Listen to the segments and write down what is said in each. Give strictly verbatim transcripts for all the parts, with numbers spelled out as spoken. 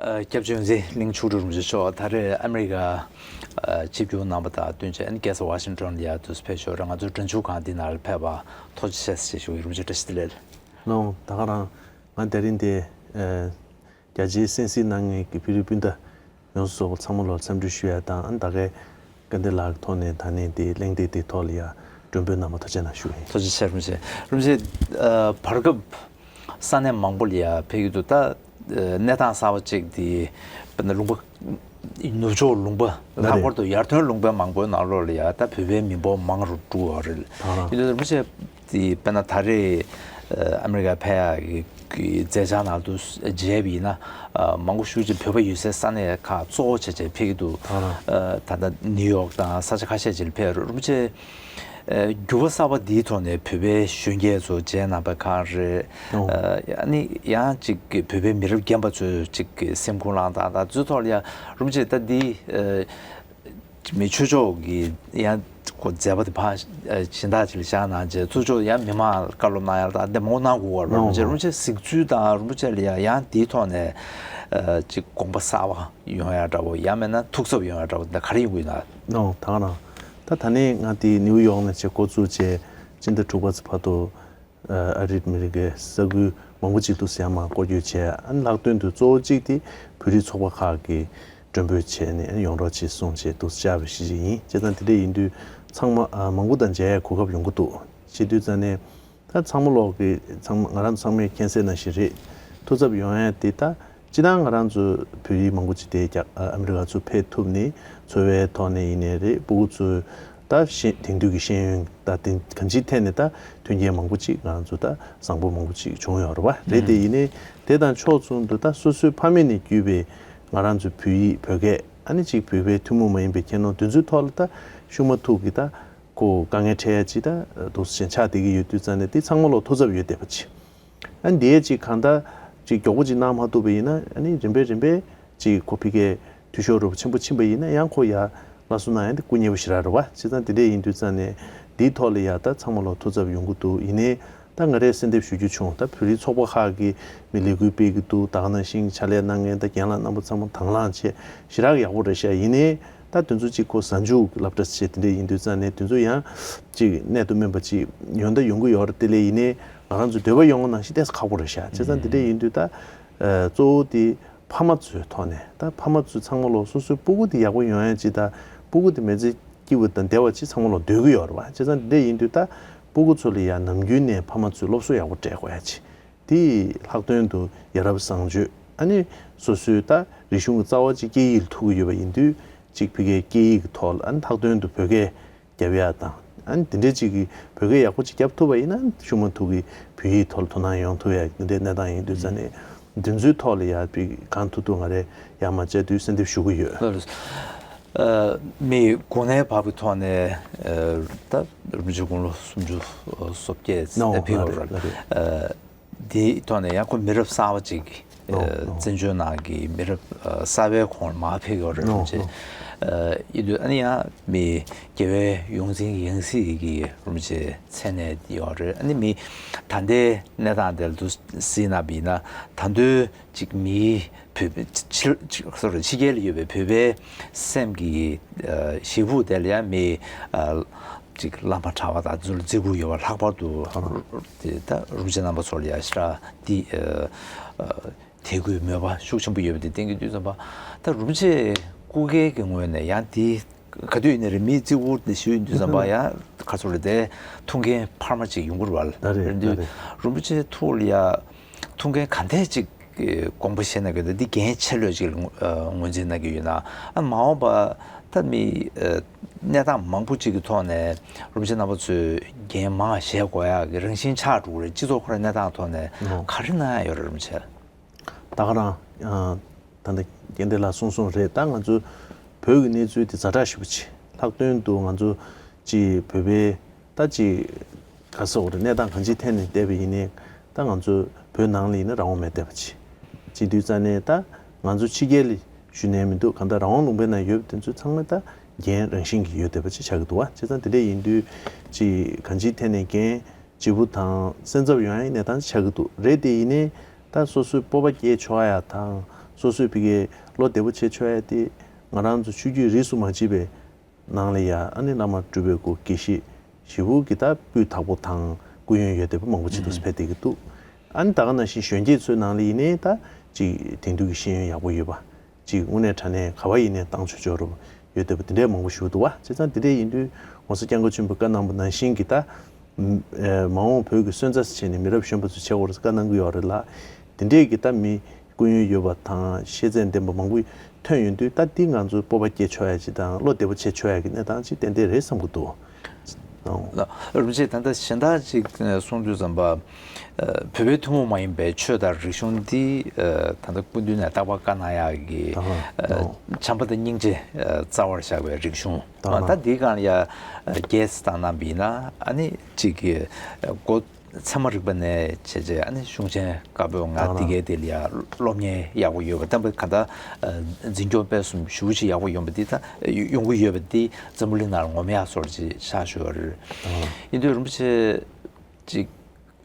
ཨ། སྐྱབས་བཅོལ་འཛིན་གླིང་ཆོས་སྒྲོན་རིན་པོ་ཆེ་མཆོག་ད་རེས་ཨ་མི་རི་ཀ་ཨ་ཆིབས་བསྒྱུར་གནང་པ་དང་བསྟུན་བྱས་ཨ་ནི་རྒྱལ་ས་ཝ་ཤིང་ཊོན་ལ་ཡར་དུ་ཕེབས་ཤོག་ར། ང་ཚོའི་སྒྲ་འཇུག་ཁང་འདི་ནང་ལ་ཕེབས་པ་ཐུགས་རྗེ་ཆེ་ཞེས་ཞུ་གི་ཡིན། རིན་པོ་ཆེ་བཀྲ་ཤིས་བདེ་ལེགས། ལགས་འོང་། ད་ག་རང་ང་དེ་རིང་འདི་ཨ་རྒྱལ་སྤྱིའི་གསན་གཟིགས་གནང་མཁན་གྱི་བོད་རིགས་སྤུན་ཟླ་ཡོངས་སུ་རྫོགས་པ་ཚང་མ་ལ་འཚམས་འདྲི་ཞུ་ཡ་དང་། ཨ་ནི་ད་གའི་སྐལ་ལྡན་ལགས་ཀྱི་ཐོག་ནས་ད་ནི་འདི་གླེང་སྟེགས་འདིའི་ཐོག་ལ་ཡ་མགྲོན་འབོད་གནང་བར་ཐུགས་རྗེ་གནང་ཞུ་གི་ཡིན། ཐུགས་རྗེ་ཆེ། རིན་པོ་ཆེ། རིན་པོ་ཆེ། ཨ། བར་སྐབས་ས་གནས་མང་པོ་ལ་ཡ་ཕེབས་ཀྱི་འདུག་ད་ཨ་གནས་སྟངས་གསར་པ་གཅིག་དེ་དཔེར་ན་ལུང་པ་ནུབ་ཕྱོགས་ལུང་པ། ལྷག་པར་དུ་ཡར་ཐོན་ལུང་པའི་མང་པོའི་ནང་ལོགས་ལ་ཡ་ད་བོད་པའི་མི་འབོར་མང་རུ་འགྲོ་བ་རེད། ཡིན་དུས་རིན་པོ་ཆེ་དེ་དཔེར་ན་ད་རེས་ཨ་མི་རི་ཀ་ཕེབས་ཡག་གི་མཛད་འཆར་ནང་དུ་མཇལ་བ་ཡིན་ན། ཨ་མང་པོ་ཞེ་ཅིག་བོད་པ་ཡོད་སའི་ས་གནས་ཁག་གཙོ་བོ་བྱས་བྱས་ཕེབས་ཀྱི་འདུག་ཨ་ད་ལྟ་ནིའུ་ཡོག་དང་ས་ཆ་ཁ་ཤས་ཅིག་ལ་ཕེབས་རེད། རིན་པོ་ཆེ། ཨ་འགྱུར་བ་གསར་པ་འདིའི་ཐོག་ནས་བོད་པའི་གཞོན་སྐྱེས་ཚོ་མཇལ་གནང་པ་གང་རེད། ཨ་ཨ་ནི་ཡང་ཅིག་བོད་པའི་མི་རབས་རྒན་པ་ཚོས་ཅིག་སེམས་ཁུར་བླངས་སྟངས་དང་དེ་ཚོའི་ཐོག་ལ་ཡང་རིན་པོ་ཆེ་ད་འདི་ཨ་མི་ཆོས་ཕྱོགས་ཀྱི་ཡང་ཁོ་མཛད་པ་དེ་ཕར་ཨ་སྦྱིན་བདག་ཅིག་ལ་བཞག་གནང་རྗེས་ཚུར་ཕྱོགས་ཡང་མི་མང་ལ་བཀའ་སློབ་གནང་ཡ་དང་དེ་མང་པོ་གནང་དགོས་པ་རེད། རིན་པོ་ཆེ། རིན་པོ་ཆེ་གཟིགས་ཚུལ་དང་རིན་པོ་ཆེ་ལ་ཡང་ཡང་འདིའི་ཐོག་ནས་ཨ་ཅིག་དགོངས་པ་གསར་པ་ཡོང་ཡ་འདྲ་བོ་ཡང་མིན་ན་ཐུགས་འཚབ་ཡོང་ཡ་འདྲ་བོ་དེ་འདྲ་ག་རེ་ཡོང་གི་ཡོད་ན། ནོ། ད་ག་རང་ད་ད་ནས་ང་དེ་ནིའུ་ཡོག་ནས་བྱས་འགོ་བཙུགས་བྱས་སྤྱི་ཟླ་དྲུག་པ་ཚོ་བར་དུ་ཨ་རིའི་མི་རིགས་ཀྱི་ས་ཁུལ་མང་པོ་ཅིག་ཏུ་ཡར་མར་སྐོར་སྐྱོད་བྱས། ཨ་ནི་ལྷག་དོན་དུ་གཙོ་བོ་གཅིག་དེ་བོད་རིགས་ཚོགས་པ་ཁག་གིས་མགྲོན་འབོད་བྱས་ནས་ཡོང་རོགས་བྱེད་གསུངས་བྱས་འདུག་བཅར་བའི་གཞི་ཅིག་ཡིན། བྱས་ཙང་དེ་འདྲ་ཡིན་དུས་ཚང་མ་ཨ་མང་པོ་དང་མཇལ་ཡའི་གོ་སྐབས་ཡོང་གི་འདུག་བྱེད་དུས་ཙང་ནས་ད་ཚང་མ་ལོག་གི་ཚང་མ་ང་རང་ཚོ་ཚང་མས་མཁྱེན་གསལ་ནང་བཞིན་རེད། ཐུགས་འཚབ་ཡོང་ཡ་དེ་ད་སྤྱིར་བཏང་ང་རང་ཚོ་བོད་རིགས་མང་པོ་ཅིག་དེ་རྒྱ་ཨ་ཨ་མི་རི་ཀ་ཚུར་ཕེབས་ཐུབ་ནས་འཚོ་བའི་ཐོག་ནས་ཡིན་ནའི་རེད། སྤུ་གུ་ཚོའི་ད་ཤེས་དེང་དུས་ཀྱི་ཤེས་ཡོན་ད་དེ་གང་ཅིའི་ཐད་ནས་ད་མཐུན་རྐྱེན་མང་པོ་ཅིག་ང་རང་ཚོ་ད་བཟང་པོ་མང་པོ་ཅིག་བྱུང་ཡོད་རེད་བ། རེད་དེ་ཡིན་ནའི་དེ་དང་ཕྱོགས་མཚུངས་དུ་ད་སོ་སོའི་ཕ་མེས་ནས་བརྒྱུད་པའི་ང་རང་ཚོའི་བོད་ཡིག་བོད་སྐད་ཨ་ནི་ཅིག་བོད་པའི་ཐུན་མོང་མ་ཡིན་པའི་ཁྱད་ནོར་དེ་ཚོའི་ཐོག་ལ་ད་ཤུགས་མ་ཐུག་གི་ད་ཁོ་དཀའ་ངལ་འཕྲད་ཡ་ཅིག་ད་འདུག་སེ་ཆགས་བསྡད་ཀྱི་ཡོད་དུས་ཙང་ནས་དེ་ཚང་མ་ལོག་ཐུགས་འཚབ་ཡོད་བསྡད་པ་ཅིག་ཨ་འདིའི་ཅིག་གང་ལྟར་ཅིག་མགྱོགས་པོ་ཅིག་གནང་མ་ཐུབ་པ་ཡིན་ན་ཨ་ནི་རིམ་པས་རིམ་པས་ཅིག་ཁོ་ཕ་གིའི་འཐུས་ཤོར་རུ་ཆེན་པོ་ཕྱིན་པ་ཡིན་ན་ཡང་ཁོ་ཡར་སླར་གསོ་གནང་ཡ་འདི་སྐུ་ཉེ་པོ་ཞེ་དྲག་རེད་བ། བྱས་ཙང་དེ་འདྲས་ཡིན་དུས་ཙང་ནས་འདིའི་ཐོག་ལ་ཡ་ད་ཚང་མ་ལོག་ཐུགས་འཚབ་ཡོང་གི་འདུག་ཡིན་ནའི་ད་ང་རས་གསལ་འདེབས་ཞུ་རྒྱུ་བྱུང་། ད་བོད་རིགས་ཚོགས་པ་ཁག་གིས་མི་ལས་འགུལ་སྤེལ་གྱི་འདུག་ད་ག་ནང་བཞིན་ཕྱག་ལས་གནང་མཁན་ད་རྒན་ལགས་རྣམ་པ་ཚང་མ་དང་བླངས་བྱས་ཞེ་དྲག་ཡག་པོ་རེད་ཤག་ཡིན་ནའི་ད་དེ་ཚོ་གཅིག་ཁོ་གཟའ་མཇུག་སློབ་གྲྭ་བྱས་དེ་འདྲས་ཡིན་དུས་ཙང་ནས་དེ་ཚོ་ཡང་གཅིག་གནད་དུ་སྨིན་པ་གཅིག་ཡོང་ད་ཡོང་གི་ཡོད་རེད། དེ་ལས་ཡིན་ནའི་ང་རང་ཚོ་འདོད་པ་ཡོང་བ་ནང་བཞིན་ཏོག་ཙམ་ཁག་པོ་རེད་ཤག་བྱས་ཙང་དེ་འདྲས་ཡིན་དུས་ད་གཙོ་བོ་དེ་ཕ་མ་ཚོའི་ཐོག་ནས་ད་ཕ་མ་ཚོ་ཚང་མ་ལོག་སོ་སོའི་སྤུ་གུ་དེ་ཡག་པོ་ཡོང་ཡ་ཅིག་ད་སྤུ་གུ་དེ་མི་ཚེ་སྐྱིད་པོ་དང་བདེ་བ་ཅིག་ཚང་མ་ལོག་འདོད་ཀྱི་ཡོད་རེད་བ། བྱས་ཙང་དེ་འདྲས་ཡིན་དུས་ད་སྤུ་གུ་ཚོ་ལ་ཡ་ནམ་རྒྱུན་ནས་ཕ་མ་ཚོས་སློབ་གསོ་ཡག་པོ་སྤྲད་དགོས་ཡ་ཅིག་དེ་ལྷག་དོན་དུ་ཡ་རབས་བཟང་སྤྱོད་ཨ་ནི་སོ་སོའི་ད་རིག་གཞུང་གི་རྩ་བ་ཅིག་སྐད་ཡིག་ལ་ཐུག་གི་ཡོད་པ་ཡིན་དུས་ཅིག་ཕ་གིའི་སྐད་ཡིག་གི་ཐོག་ལ་ཨ་ནི་ལྷག་དོན་དུ་བོད་སྐད་རྒྱབ་ཡ་དང་ཨ་ནི་དེ་འདྲའི་ཅིག་གི་བོད་སྐད་ཡག་པོ་ཅིག་རྒྱབ་ཐུབ་པ་ཡིན་ན་ཤུགས་མ་ཐུག་གི་བོད་ཡིག་ཐོག་ལ་དོ་སྣང་ཡོང་ཐུབ་ཡ་དེ་འདྲའི་གནས་སྟངས་ཡིན་དུས་ཙང་ནས་འདི་ཚོའི་ཐོག་ལ་ཡ་པི་གང་ཐུབ་ཐུབ་ང་རས་ཡར་མར་བཅར་དུས་གསལ་འདེབས་ཞུ་གི་ཡོད། ལགས་རེད། ཨ་མི་གོ་གནས་བབ་ཀྱི་ཐོག་ནས་ཨ་ད་རིན་པོ་ཆེ་དགུང་ལོ་སུམ་ཅུ་སོ་བརྒྱད་ནོ་ཕེབས་ཡོད་རེད། ལགས་རེད། ཨ་དེའི་ཐོག་ནས་ཡང་ཁོ་མི་རབས་གསར་པ་ཅིག་ནོ་ནོ་བཙན་བྱོལ་ནང་གི་མི་རབས་ཨ་གསར་པའི་ཁོངས་ལ་མར་ཕེབས་ཡོད་རེད། ནོ་རིན་པོ་ཆེ། ནོ་ཨ་ཡིན་དུས་ཨ་ནི་ཡང་མི་རྒྱལ་བའི་ཡོངས་འཛིན་ཡང་སྲིད་ཀྱི་རིན་པོ་ཆེ་མཚན་གནས་ཡོད་རེད། ཨ་ནི་མི་ད་ལྟའི་གནས་སྟངས་དེ་ལ་དུ་གཟིགས་གནང་བ་ཡིན་ན་ད་དུང་ཅིག་མིའི་བོད་པའི་ཕྱི་ཕྱི་སོ་རེད་ཕྱི་རྒྱལ་ལ་ཡོད་པའི་བོད་པའི་སེམས་ཀྱི་ཨ་ཞེ་ཕུགས་དེ་ལ་ཡང་མི་ཨ་ཅིག་བླ་མ་གྲྭ་པ་དང་ཚུར་བརྩི་བཀུར་ཡོད་པ་ལྷག་པར་དུ་དེ་ད་རིན་པོ་ཆེ་རྣམ་པ་ཚོ་ལ་ཡང་ཞེ་དྲག་འདི་ཨ་དད་གུས་མོས་པ་ཤུགས་ཆེན་པོ་ཡོད་པ་དེ་བསྟན་གྱི་དུས་ཙམ་པ་ད་རིན་པོ་ཆེ་སྐུ་སྒེར་གྱི་ངོས་ནས་ཡང་འདི་ག་དུས་ཡིན་ནའི་རེད་མིའི་བརྩི་བཀུར་དེ་ཞུ་ཡིན་དུས་ཙམ་པ་ཡང་ཁ་ཚོ་ལ་དེ་ཐུགས་འགན་འཕར་མ་ཅིག་ཡོང་གི་རེད་བ། ད་རེད་རེད་དུས་ད་རེད། རིན་པོ་ཆེ་ཐུགས་ལ་ཡ་ཐུགས་འགན་ག་འདྲས་ཅིག་དགོངས་པ་བཞེས་གནང་གི་འདུག་འདི་འགན་ཆེ་ལོས་ཅིག་ལ་ངོས་འཛིན་གནང་གི་ཡོད་ན་ཨ་མ་འོངས་པ་ད་མི་གནས་སྟངས་མང་པོ་ཅིག་གི་ཐོག་ནས་རིན་པོ་ཆེ་རྣམ་པ་ཚོས་འགན་མང་བཞེས་དགོས་ཡག་གི་རང་བཞིན་ཆགས་འགྲོ་གི་རེད། སྤྱི་ཚོགས་ཁོ་རའི་གནས་སྟངས་ཐོག་ནས་ག་རེ་གནང་ཡག་ཡོད་རེད་རིན་པོ་ཆེ། ད་ག་རང་ད་ལྟ་རྒན་བདེ་ལགས་གསུངས་སོང་རེད། ད་ང་ཚོ་བོད་ཀྱི་གནས་ཚུལ་དེ་ཛ་དྲག་ཞེ་པོ་ཅིག་ལྷག་དོན་དུ་ང་ཚོ་ཅིག་བོད་པའི་ད་ཅིག་ག་ཟེར་དགོས་རེད་གནས་སྟངས་གང་ཅིའི་ཐད་ནས་བལྟས་པ་ཡིན་ནའི་ད་ང་ཚོ་བོད་ནང་ལ་ཡིན་ན་རང་དབང་མེད་བསྡད་པ་ཅིག་བྱེད་དུས་ཙང་ནས་ད་ང་ཚོ་ཕྱི་རྒྱལ་ལ་བཞུགས་ནས་མི་འདུག་གང་ལྟར་རང་དབང་ལུང་པའི་ནང་ཡོད་པ་དེ་ཚོ་ཚང་མ་ད་འགན་རང་བཞིན་གྱིས་ཡོད་བསྡད་པ་ཅིག་ཆགས་ཀྱི་འདུག་བ། བྱས་ཙང་དེ་འདྲ་ཡིན་དུས་ཅིག་གང་ཅིའི་ཐད་ནས་འགན་ལྗིད་པོ་དང་སེམས་འཚབ་ཡོང་ཡ་གནས་སྟངས་ཆགས་ཀྱི་འདུག་རེད་དེ་ཡིན་ནའི་ད་སོ་སོའི་སྤོབས་པ་སྐྱེ་ཆོག་ཡ་དང་ སོ་སོའི་ཕ་གིའི་བློ་བདེ་པོ་བྱེད་ཆོག་ཡ་དེ་ང་རང་ཚོ་ཆོས་བརྒྱུད་རིས་སུ་མ་ཆད་པའི་ནང་ལ་ཡ་ཨ་ནི་བླ་མ་སྤྲུལ་པའི་སྐུ་དགེ་བཤེས་ཞེ་པོ་གི་ད་སྤུས་དག་པོ་དང་སྐུ་ཡོན་ཡོད་བསྡད་པ་མང་པོ་ཅིག་འདུག་ཕེབས་བསྡད་ཀྱི་འདུག་ཨ་ནི་ད་ག་ནང་བཞིན་གཞོན་སྐྱེས་ཚོའི་ནང་ལ་ཡིན་ནའི་ད་ཅིག་དེང་དུས་ཀྱི་ཤེས་ཡོན་ཡག་པོ་ཡོད་པ་ཅིག་དངོས་གནས་དྲང་གནས་ག་བ་ཡིན་ནའི་བཏང་ཆོག་ཆོག་རུ་ཡོད་བསྡད་པ་དེ་འདྲས་མང་པོ་ཞིག་འདུག་བ། བྱས་ཙང་དེ་འདྲས་ཡིན་དུས་༸གོང་ས་༸སྐྱབས་མགོན་ཆེན་པོས་བཀའ་གནང་པ་ནང་བཞིན་གྱི་ད་མ་འོངས་བོད་ཀྱི་སོན་རྩ་བྱས་ནས་མི་རབས་གཞོན་པ་ཚོ་བྱེད་དགོས་རེད་བཀའ་གནང་གི་ཡོད་རེད་ལ། དེ་འདྲས་ཀྱི་ད་མི་སྐུ་ཡོན་ཡོད་པ་དང་ཤེས་ཚད་ལྡན་པ་མང་པོ་ཐོན་ཡོང་དུས་ད་འདི་ང་ཚོ་སྤོབས་པ་སྐྱེ་ཆོག་ཡ་ཅིག་དང་བློ་བདེ་པོ་བྱེད་ཆོག་ཡ་གི་གནས་སྟངས་ཅིག་ཏན་ཏན་རེད་བསམ་གྱི་འདུག་ལགས། རིན་པོ་ཆེ་ད་ལྟ་གཞན་དག་ཅིག་གསུང་དུས་ཙམ་པ། བོད་པའི་ཐུན་མོང་མ་ཡིན་པའི་ཆོས་དང་རིག་གཞུང་འདི་ད་ལྟ་སྐུ་མདུན་ནས་རྟག་པར་བཀའ་གནང་ཡག་གི་ད་ཧ་ད་བྱམས་པ་དང་སྙིང་རྗེ་རྩ་བར་བཞག་པའི་རིག་གཞུང་ད་ཧ་ད་འདིའི་སྒང་ལ་ཡ་རྒྱས་བཏང་གནང་བ་ཡིན་ན་ཨ་ནི་ཅིག་གི་སྒོ་ཚད་མ་རིག་པ་ནས་བྱས་རྗེས་ཨ་ནི་གཞུང་ཆེན་བཀའ་པོད་ལྔ་ད་ཧ་འདི་གའི་དེ་ལ་ཡ་སློབ་གཉེར་ཡག་པོ་ཡོད་པ་བསྟན་པ་ག་ད་འཛིན་སྐྱོང་སྤེལ་གསུམ་ཞུ་ཅིག་ཡག་པོ་ཡོང་པ་འདི་ད་ཡོང་གི་ཡོད་པ་འདི་འཛམ་བུ་གླིང་ནང་ལ་ངོམ་ཡག་བཟོ་འདྲ་ཅིག་ཆགས་བཞག་ཡོད་རེད། ཡིན་དུས་རིན་པོ་ཆེ་ཅིག་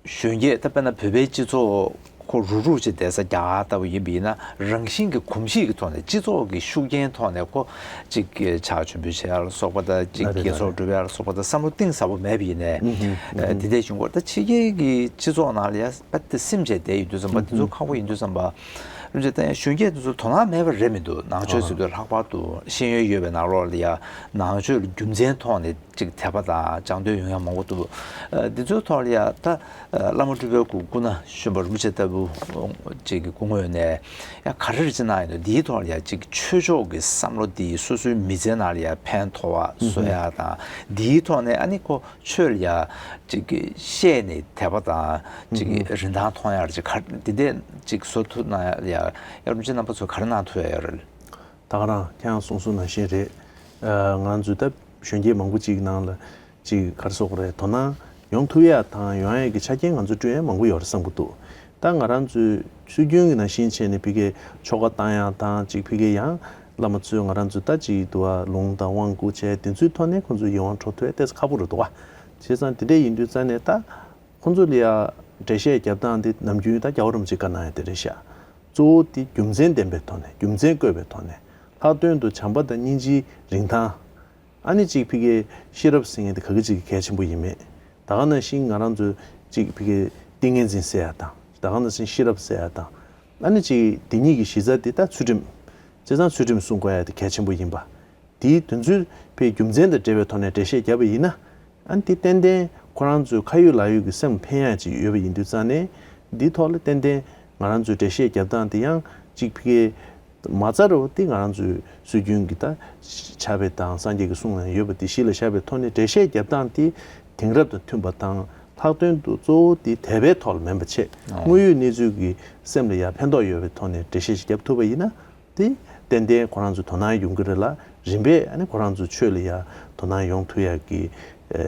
གཞོན་སྐྱེས་ད་དཔེར་ན་བོད་པའི་སྤྱི་ཚོགས་ཁོ་རུག་རུག་ཅིག་བསྡད་ས་རྒྱ་གར་ལྟ་བུ་ཡིན་པ་ཡིན་ན་རང་བཞིན་གྱི་གོམས་གཤིས་ཀྱི་ཐོག་ནས་སྤྱི་ཚོགས་ཀྱི་ཤུགས་རྐྱེན་ཐོག་ནས་ཁོ་ཅིག་ཕྱག་མཆོད་འབུལ་བྱེད་ཡ་ལ་སོགས་པ་དང་ཅིག་ལགས་རེད་དགེ་ཚོགས་ལགས་རེད། སྒྲུབ་ཡ་ལ་སོགས་པ་དང་བསམ་བློ་གཏིང་ཟབ་པོ་མེད་པ་ཡིན་ནའི་ཨུ་ཧུ་ཨུ་ཧུ་འདི་འདྲས་བྱུང་གོ་ད་ཕྱི་རྒྱལ་གྱི་སྤྱི་ཚོགས་ནང་ལ་ཡ་དཔེ་དེ་སིམ་བྱས་བསྡད་ཡོད་དུས་ཙམ་པ་ཨུ་དེ་ཚོ་ཧུ་ཁག་པོ་ཡིན་དུས་ཙམ་པ་རིན་ཆེན་ད་ཡང་གཞོན་སྐྱེས་དེ་ཚོ་དོ་སྣང་མེད་པ་རེད་མི་འདུག་ནང་ཆོས་ཟེར་དུས་ལྷག་པར་དུ་ཤེས་ཡོན་ཡོད་པའི་ནང་ལོགས་ལ་ཡ་ནང་ཆོས་ལ་རྒྱུ་མཚན་ཐོག་ནས་ཅིག་དད་པ་དང་སྦྱང་འདོད་ཡོང་ཡ་མང་པོ་འདུག་ཨ་འདི་ཚོའི་ཐོག་ལ་ཡ་ད་ཨ་བླ་མ་སྤྲུལ་པའི་སྐུ་སྐུ་ན་གཞོན་པ་རིན་པོ་ཆེ་ལྟ་བུ་ཅིག་གི་སྐུ་ངོས་ནས་ཡ་ག་རེ་རེ་ཅིག་གནང་ཡོད་འདུག་འདིའི་ཐོག་ལ་ཡ་ཅིག་ཆོས་ཕྱོགས་ཀྱི་བསམ་བློ་འདི་སོ་སོའི་མི་ཚེ་ནང་ལ་ཡ་ཕན་ཐོགས་པ་བཟོ་ཡ་དང་འདིའི་ཐོག་ནས་ཨ་ནི་ཁོ་ཆོས་ལ་ཡ་ཅིག་གི་ཤེས་ནས་དད་པ་དང་ཅིག་གི་རིན་ཐང་མཐོང་ཡ་ཅིག་ག་འདི་འདྲས་ཅིག་བཟོ་ཐུབ་གནང་ཡ་ཡ་རིན་པོ་ཆེ་རྣམ་པ་ཚོ་ག་རེ་གནང་ཐུབ་ཡ་ཡོད་རེད། ད་ག་རང་ཁྱེད་རང་གསུངས་སོང་ནང་བཞིན་རེད། ཨ་ང་ཚོས་ད་གཞོན་སྐྱེས་མང་པོ་ཅིག་ནང་ལ་ཅིག་ག་རེ་ཟེར་དགོས་རེད་དོ་སྣང་ཡོང་ཐུབ་ཡ་དང་ཡོང་ཡ་གི་ཆ་རྐྱེན་ང་ཚོས་བསྐྲུན་ཡ་མང་པོ་ཡོད་རེད་བསམ་གྱི་འདུག་ད་ང་རང་ཚོས་སྲོལ་རྒྱུན་གྱི་ནང་བཞིན་བྱས་ནས་ཕ་གིའི་ཆོ་ག་བཏང་ཡ་དང་ཅིག་ཕ་གིའི་ཡང་བླ་མ་ཚོས་ང་རང་ཚོ་ད་ཅིག་འདུལ་བ་ལུང་དང་དབང་བསྐུར་བྱས་དེ་ཚོའི་ཐོག་ནས་ཁོང་ཚོའི་ཡིད་དབང་འཕྲོག་ཐུབ་ཡ་ཏོག་ཙམ་ཁག་པོ་རེད་འདུག་བ། བྱས་ཙང་དེ་འདྲ་ཡིན་དུས་རྩ་ནས་ད། ཁོང་ཚོ་ལ་ཡ་འགྲེལ་བཤད་རྒྱབ་སྟངས་དེ་ནམ་རྒྱུན་ད་རྒྱལ་བ་རིན་པོ་ཆེས་བཀའ་གནང་ཡ་དེ་རེད་ཤག་གཙོ་བོ་དེ་རྒྱུ་མཚན་ལྡན་པའི་ཐོག་ནས་རྒྱུ་མཚན་བཀོད་པའི་ཐོག་ནས་ལྷག་དོན་དུ་བྱམས་པ་དང་སྙིང་རྗེའི་རིན་ཐང་། ཨ་ནི་གཅིག་ཕ་གིའི་ཤེས་རབ་ཟེར་མཁན་དེ་ག་གི་གཅིག་གི་གལ་ཆེན་པོ་ཡིན་མེད། ད་ག་ནང་བཞིན་ང་རང་ཚོ་གཅིག་ཕ་གིའི་ཏིང་ངེ་འཛིན་ཟེར་ཡ་དང་ད་ག་ནང་བཞིན་ཤེས་རབ་ཟེར་ཡ་དང་། ཨ་ནི་གཅིག་དེ་གཉིས་ཀྱི་གཞི་རྩ་དེ་ད་ཚུལ་ཁྲིམས། བྱས་ཙང་ཚུལ་ཁྲིམས་སྲུང་དགོས་ཡ་དེ་གལ་ཆེན་པོ་ཡིན་པ། དེའི་དོན་ཚུལ་ཕའི་རྒྱུ་མཚན་དང་འབྲེལ་བའི་ཐོག་ནས་འགྲེལ་བཤད་བརྒྱབ་པ་ཡིན་ན། ཨ་ནི་དེ་ཏན་ཏན་ཁོ་རང་ཚོའི་ཁ་ཡོད་ལག་ཡོད་ཀྱི་སེམས་ཕན་ཡག་ཅིག་ཡོད་པ་ཡིན་དུས་ཙང་ནས་འདིའི་ཐོག་ལ་ཏན་ཏན་ང་རང་ཚོའི་འགྲེལ་བཤད་བརྒྱབ་སྟངས་དེ་ཡང་གཅིག་ཕ་གིའི་མ་རྩ་རུ་དེ་ང་རང་ཚོའི་སྲོལ་རྒྱུན་གྱི་ད་ཕྱག་དཔེ་དང་སངས་རྒྱས་ཀྱི་གསུང་ལ་ཡོད་པ་དེ་གཞི་ལ་བཞག་པའི་ཐོག་ནས་འགྲེལ་བཤད་བརྒྱབ་སྟངས་དེ་དེང་རབས་དང་མཐུན་པ་དང་ལྷག་དོན་དུ་གཙོ་བོ་དེ་དད་པའི་ཐོག་ལ་མིན་པ་བྱས་དངོས་ཡོད་གནས་ཚུལ་གྱི་སེམས་ལ་ཡང་ཕན་ཐོགས་ཡོད་པའི་ཐོག་ནས་འགྲེལ་བཤད་ཅིག་བརྒྱབ་ཐུབ་པ་ཡིན་ན། དེ་ཏན་ཏན་ཁོ་རང་ཚོ་དོ་སྣང་ཡོང་གི་རེད་ལ་རིམ་པས་ཨ་ནི་ཁོ་རང་ཚོ་ཆོས་ལ་ཡ་དོ་སྣང་ཡོང་ཐུབ་ཡག་གི་ཨ་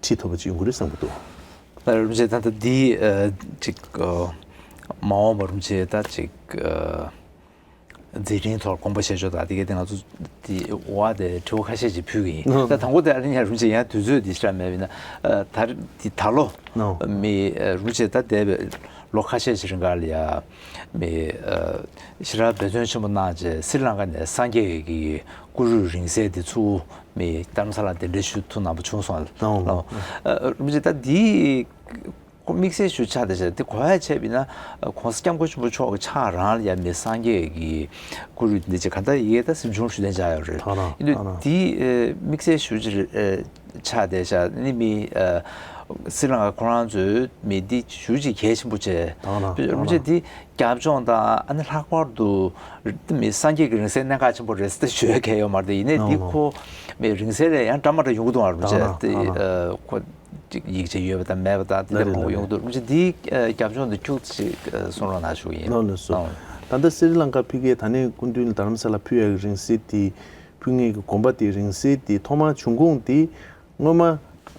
ཁྲིད་ཐུབ་པ་ཅིག་ཡོང་གི་རེད་བསམ་གྱི་འདུག་རིན་པོ་ཆེ་ད་ལྟ་འདི་ཨ་ཅིག་ཨ་མ་འོངས་པར་རིན་པོ་ཆེ་ད་ཅིག་ཨ་མཛད་འཕྲིན་ཐོག་དགོངས་པ་བཞེས་ཕྱོགས་དང་དེ་གའི་སྟེང་ང་ཚོ་འདི་འོ་དེ་དྲི་བ་ཁ་ཤས་ཅིག་ཕུལ་གི་ཡིན། ད་དང་པོ་དེ་ཨ་ནི་ཡང་རིན་པོ་ཆེ་ཡང་དུས་ཚོད་འདི་ཞེ་དྲག་མེད་པ་ཡིན་ན་ཨ་ད་རེས་འདི་ད་ལོ་ནོ། མི་ཨ་རིན་པོ་ཆེ་ད་འདས་པའི་ལོ་ཁ་ཤས་ཤིག་རིང་ག་ལ་ཡ། མི་ཨ་ཞེ་དྲག་འབད་བརྩོན་ཆེན་པོ་གནང་བྱས་སི་རི་ལང་ཀ་ནས་སངས་རྒྱས་ཀྱི་སྐུ་རུས་རིང་བསྲེལ་འདི་ཚུར་མི་རྡ་རམ་ས་ལ་གདན་འདྲེན་ཞུ་ཐུབ་གནང་པ་བྱུང་སོང་། ལགས་ལགས། ཨ་རིན་པོ་ཆེ་ད་འདི་ཁོ་དམིགས་བསལ་ཞུ་ཆ་དེ་བྱས་དེ་གོ་ཡ་བྱས་པ་ཡིན་ན་༸གོང་ས་༸སྐྱབས་མགོན་ཆེན་པོ་མཆོག་གི་ཕྱག་རང་ལ་ཡ་མི་སངས་རྒྱས་ཀྱི་སྐུ་རུས་འདི་ཅིག་ག་ད་ཡི་གེ་ད་གཟིམ་ཆུང་ཞུ་གདན་འཇགས་ཡོད་རེད། ད་རང་ཡིན་དུས་ད་རང་འདི་ཨ་དམིགས་བསལ་ཞུ་ཅི་རེད་ཨ། ཆགས་བསྡད་ཤག་ནི་མི་ཨ་སི་རི་ལང་ཀ་ཁོ་རང་ཚོའི་མི་འདི་ཞུ་ཅིག་གལ་ཆེན་པོ་བྱས། དང་ལ་རིན་པོ་ཆེ་འདི་སྐྱབས་བཅོལ་དང་ཨ་ནི་ལྷག་པར་དུ་མི་སངས་རྒྱས་ཀྱི་རིང་བསྲེལ་གནད་འགག་ཆེན་པོ་རེད་ཟེར་ཞུ་ཡ་གལ་ཡོད་མ་རེད། ཡིན་ནའི་འདི་ཁོ་མི་རིང་བསྲེལ་ལས་ཡང་འདྲ་མ་འདྲ་ཡོང་གི་འདུག་ཨ་རིན་པོ་ཆེ་དང་ལ་དེ་དང་ལ་ཨ་ཁོ་ཅིག་ཡིག་ཆ་ཡོད་པ་དང་མེད་པ་དང་དེ་ལས་ལ་མང་པོ་ཡོང་གི་འདུག་རིན་པོ་ཆེ་འདི་སྐྱབས་བཅོལ་འདི་ཁྱུག་ཅིག་གསུང་རོགས་གནང་ཞུ་གི་ཡིན། ལགས་ལགས་སོ། ད་ལྟ་སི་རི་ལང་ཀ་ཕ་གིའི་ད་ནས་སྐུ་མདུན་རྡ་རམ་ས་ལ་ཕུལ་ཡ་གི་རིང་བསྲེལ་དེ་ཕུལ་མཁན་གྱི་དགོན་པ་དེའི་རིང་བསྲེལ་དེ་ཐོག་མར་བྱུང་ཁུངས་དེ། སྔོན་མ་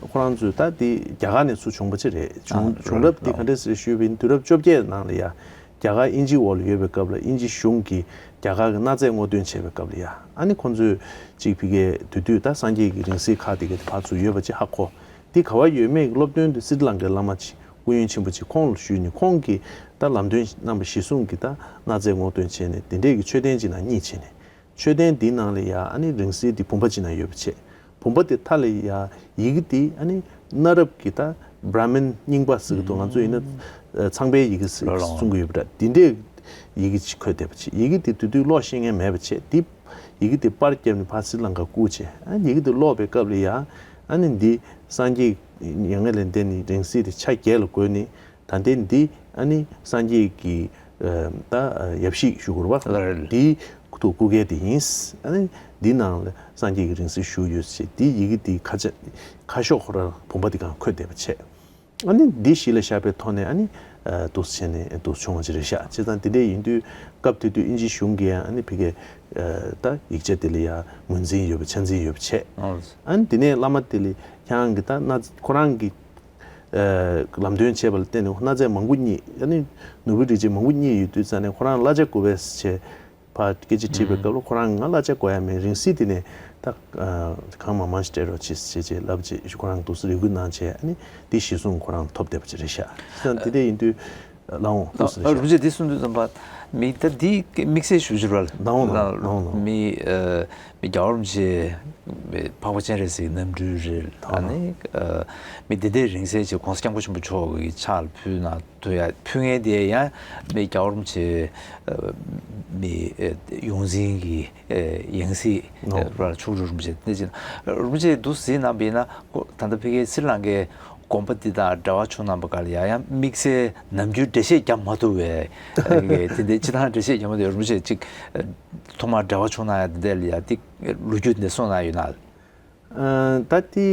ཁོ་རང་ཚོས་ད་དེ་རྒྱ་གར་ནས་ཚུར་བྱུང་པ་ཅིག་རེད། བྱུང་ཨ་བྱུང་རབས་དེ་ག་འདྲས་ཟེར་ཞུས་པ་ཡིན་དུས་རབས་བཅོ་བརྒྱད་ནང་ལ་ཡ་རྒྱ་གར་དབྱིན་ཇིའི་འོག་ལ་ཡོད་པའི་སྐབས་ལ་དབྱིན་ཇི་གཞུང་གིས་རྒྱ་གར་གྱི་གནའ་རྫས་སྔོག་འདོན་བྱས་པའི་སྐབས་ལ་ཡ་ཨ་ནི་ཁོང་ཚོས་ཅིག་ཕ་གིའི་དེ་དུས་ད་སངས་རྒྱས་ཀྱི་རིང་བསྲེལ་ཁག་དེ་ག་དེ་ཕར་ཚུར་ཡོད་པ་ཅིག་ཧ་གོ། དེ་ག་བ་ཡོད་མེད་ཀྱི་སློབ་སྟོན་དུ་སི་རི་ལང་ཀའི་བླ་མ་ཅིག་ སྐུ་ཡོན་ཆེན་པོ་ཅིག་ཁོང་ལ་ཞུས་ནས། ཁོང་གིས་ད་ལམ་སྟོན་རྣམ་པ་གཞིར་བཟུང་གིས་ད་གནའ་རྫས་སྔོག་འདོན་བྱས་ནས་དེ་འདྲས་ཀྱི་མཆོད་རྟེན་གཅིག་ནང་གཉིས་བྱས་ནས། མཆོད་རྟེན་འདིའི་ནང་ལ་ཡ་ཨ་ནི་རིང་བསྲེལ་འདི་བུམ་པ་གཅིག་ནང་ཡོད་པ་བྱས། བུམ་པ་དེ་མཐའ་ལ་ཡ་ཡི་གེ་འདི་ཨ་ནི་གནའ་རབས་ཀྱི་ད་བྷྲ་མིན་རྙིང་པ་ཟེར་གྱི་འདུག་ང་ཚོ་ཡིན་ན་ཨ་ཚངས་པའི་ཡི་གེ་ཟེར་ལོ་ལོ། གསུང་གི་ཡོད་པ་འདྲ། འདི་འདྲའི་ཡི་གེ་ཅིག་འཁོད་བསྡད་པ་བྱས། ཡི་གེ་འདི་དེ་དུས་ཀློག་ཤེས་མཁན་མེད་པ་བྱས། འདི་ཡི་གེ་འདི་པར་བརྒྱབ་ནས་ཕར་སི་རི་ལང་ཀ་བསྐུར་བྱས། ཨ་ཡི་གེ་འདི་ཀློག་པའི་སྐབས་ལ་ཡ་ཨ་ནི་འདི་སངས་རྒྱས་མྱ་ངན་ལས་འདས་ནས་རིང་བསྲེལ་དེ་ཆ་བརྒྱད་ལ་བགོས་ནས། ད་ལྟའི་འདི་ཨ་ནི་སངས་རྒྱས་ཀྱི་ཨ་ད་ཡབ་གཞིས་ཞུ་དགོས་རེད་པ། ལགས་རེད། འདིའི་ཐོག་བསྐུར་མཁན་དེ་ཡིན། ཨ་ནི་འདི་ནང་ལ་སངས་རྒྱས་ཀྱི་རིང་བསྲེལ་བཞུགས་ཡོད་ཟེར། འདི་ཡི་གེ་འདིའི་ཁ་ཆ་ཁ་ཤོག་ཁོ་རང་བུམ་པ་འདི་སྒང་འཁོད་བསྡད་པ་བྱས། ཨ་ནི་འདི་གཞི་ལ་བཞག་པའི་ཐོག་ནས་ཨ་ནི་ཨ་འདུག་སེ་བྱས་ནས་འདུག་བྱུང་བ་ཅིག་རེད་ཤག་བྱས་ཙང་འདི་འདྲ་ཡིན་དུས་སྐབས་དེ་དུས་དབྱིན་ཇི་གཞུང་གིས་ཡང་ཨ་ནི་ཕ་གིའི་ཨ་ད་ཡིག་ཆ་དེ་ལ་ཡང་ངོས་འཛིན་ཡོད་པ་ཆ་འཛིན་ཡོད་པ་བྱས། ཨ་ནི་དེ་ནས་བླ་མ་དེ་ལ་ཁྱེད་རང་གི་ད་ན་ཁོ་རང་གི་ཨ་ལམ་སྟོན་བྱས་པ་ལ་བརྟེན་ནས་གནའ་རྫས་མང་པོ་རྙེད། ཨ་ནི་ནོར་བུའི་རིགས་ཅན་མང་པོ་རྙེད་ཡོད་དུས་ཙང་ནས་ཁོ་རང་གླ་ཆ་དགོས་པས་ཟེར་བྱས་ཕར་སྐད་ཆ་དྲིས་པའི་སྐབས་ལ་ཁོ་རང་ང་གླ་ཆ་དགོས་ཡ་མེད། རིང་བསྲེལ་དེ་ནས་ད་ཨ་གང་མང་མང་ཞིག་སྤྲད་རོགས་བྱེད་ཟེར་བྱས་ལབ་བྱས་ཁོ་རང་འདུག་སེ་རེ་སྐུལ་གནང་བྱས། ཨ་ནི་འདི་གཞི་བཟུང་ཁོ་རང་ཐོབ་བསྡད་པ་ཅིག་རེད་ཤག་བྱས་ཙང་དེ་འདྲ་ཡིན་དུས་ལགས་འོང་འདུག་སེ་རེད་ཤག་རིན་པོ་ཆེ་འདི་གསུང་དུས་ཙམ་པ་མི་ད་འདི་དམིགས་བསལ་ཞུ་ཞུ་ར་ལགས་འོང་ལགས་འོང་ལགས་འོང་། མི་ཨ་མི་རྒྱལ་བ་རིན་པོ་ཆེ་འཕགས་པ་སྤྱན་རས་གཟིགས་རྣམ་སྤྲུལ་རེད། ཨ་ནི་ཨ་མི་འདི་འདྲའི་རིང་བསྲེལ་ཅིག་གོང་ས་སྐྱབས་མགོན་ཆེན་པོ་མཆོག་གི་ཕྱག་ལ་ཕུལ་གནང་དུ་ཡ་ཕུལ་མཁན་དེ་ཡང་མི་རྒྱལ་བ་རིན་པོ་ཆེ་ཨ་མི་ཨ་ཡོངས་འཛིན་གྱི་ཨ་ཡང་སྲིད་ཨ་ནོ། ར་མཆོག་སྤྲུལ་རིན་པོ་ཆེ་དེ་ཅིག་རིན་པོ་ཆེ་འདུག་གཟིགས་གནང་བ་ཡིན་ན་ཁོ་ད་ལྟ་ཕ་གིའི་སི་རི་ལང་ཀའི་དགོན་པ་འདི་དང་འབྲེལ་བ་བྱུང་གནང་བ་ག་ལ་ཡ་ཡང་དམིགས་བསལ་ནམ་རྒྱུན་འགྲེལ་བཤད་རྒྱབ་མ་ཐུབ་པའི་ཨ་དེ་འདྲའི་སྤྱིར་བཏང་འགྲེལ་བཤད་རྒྱབ་མ་ཐུབ། རིན་པོ་ཆེ་ཅིག་ཨ་ཐོག་མར་འབྲེལ་བ་བྱུང་གནང་ཡ་དེ་འདྲ་ལ་ཡ་དེ་ལོ་རྒྱུས་འདི་གསུང་གནང་ཡོད་ན། ཨ་ད་དེ་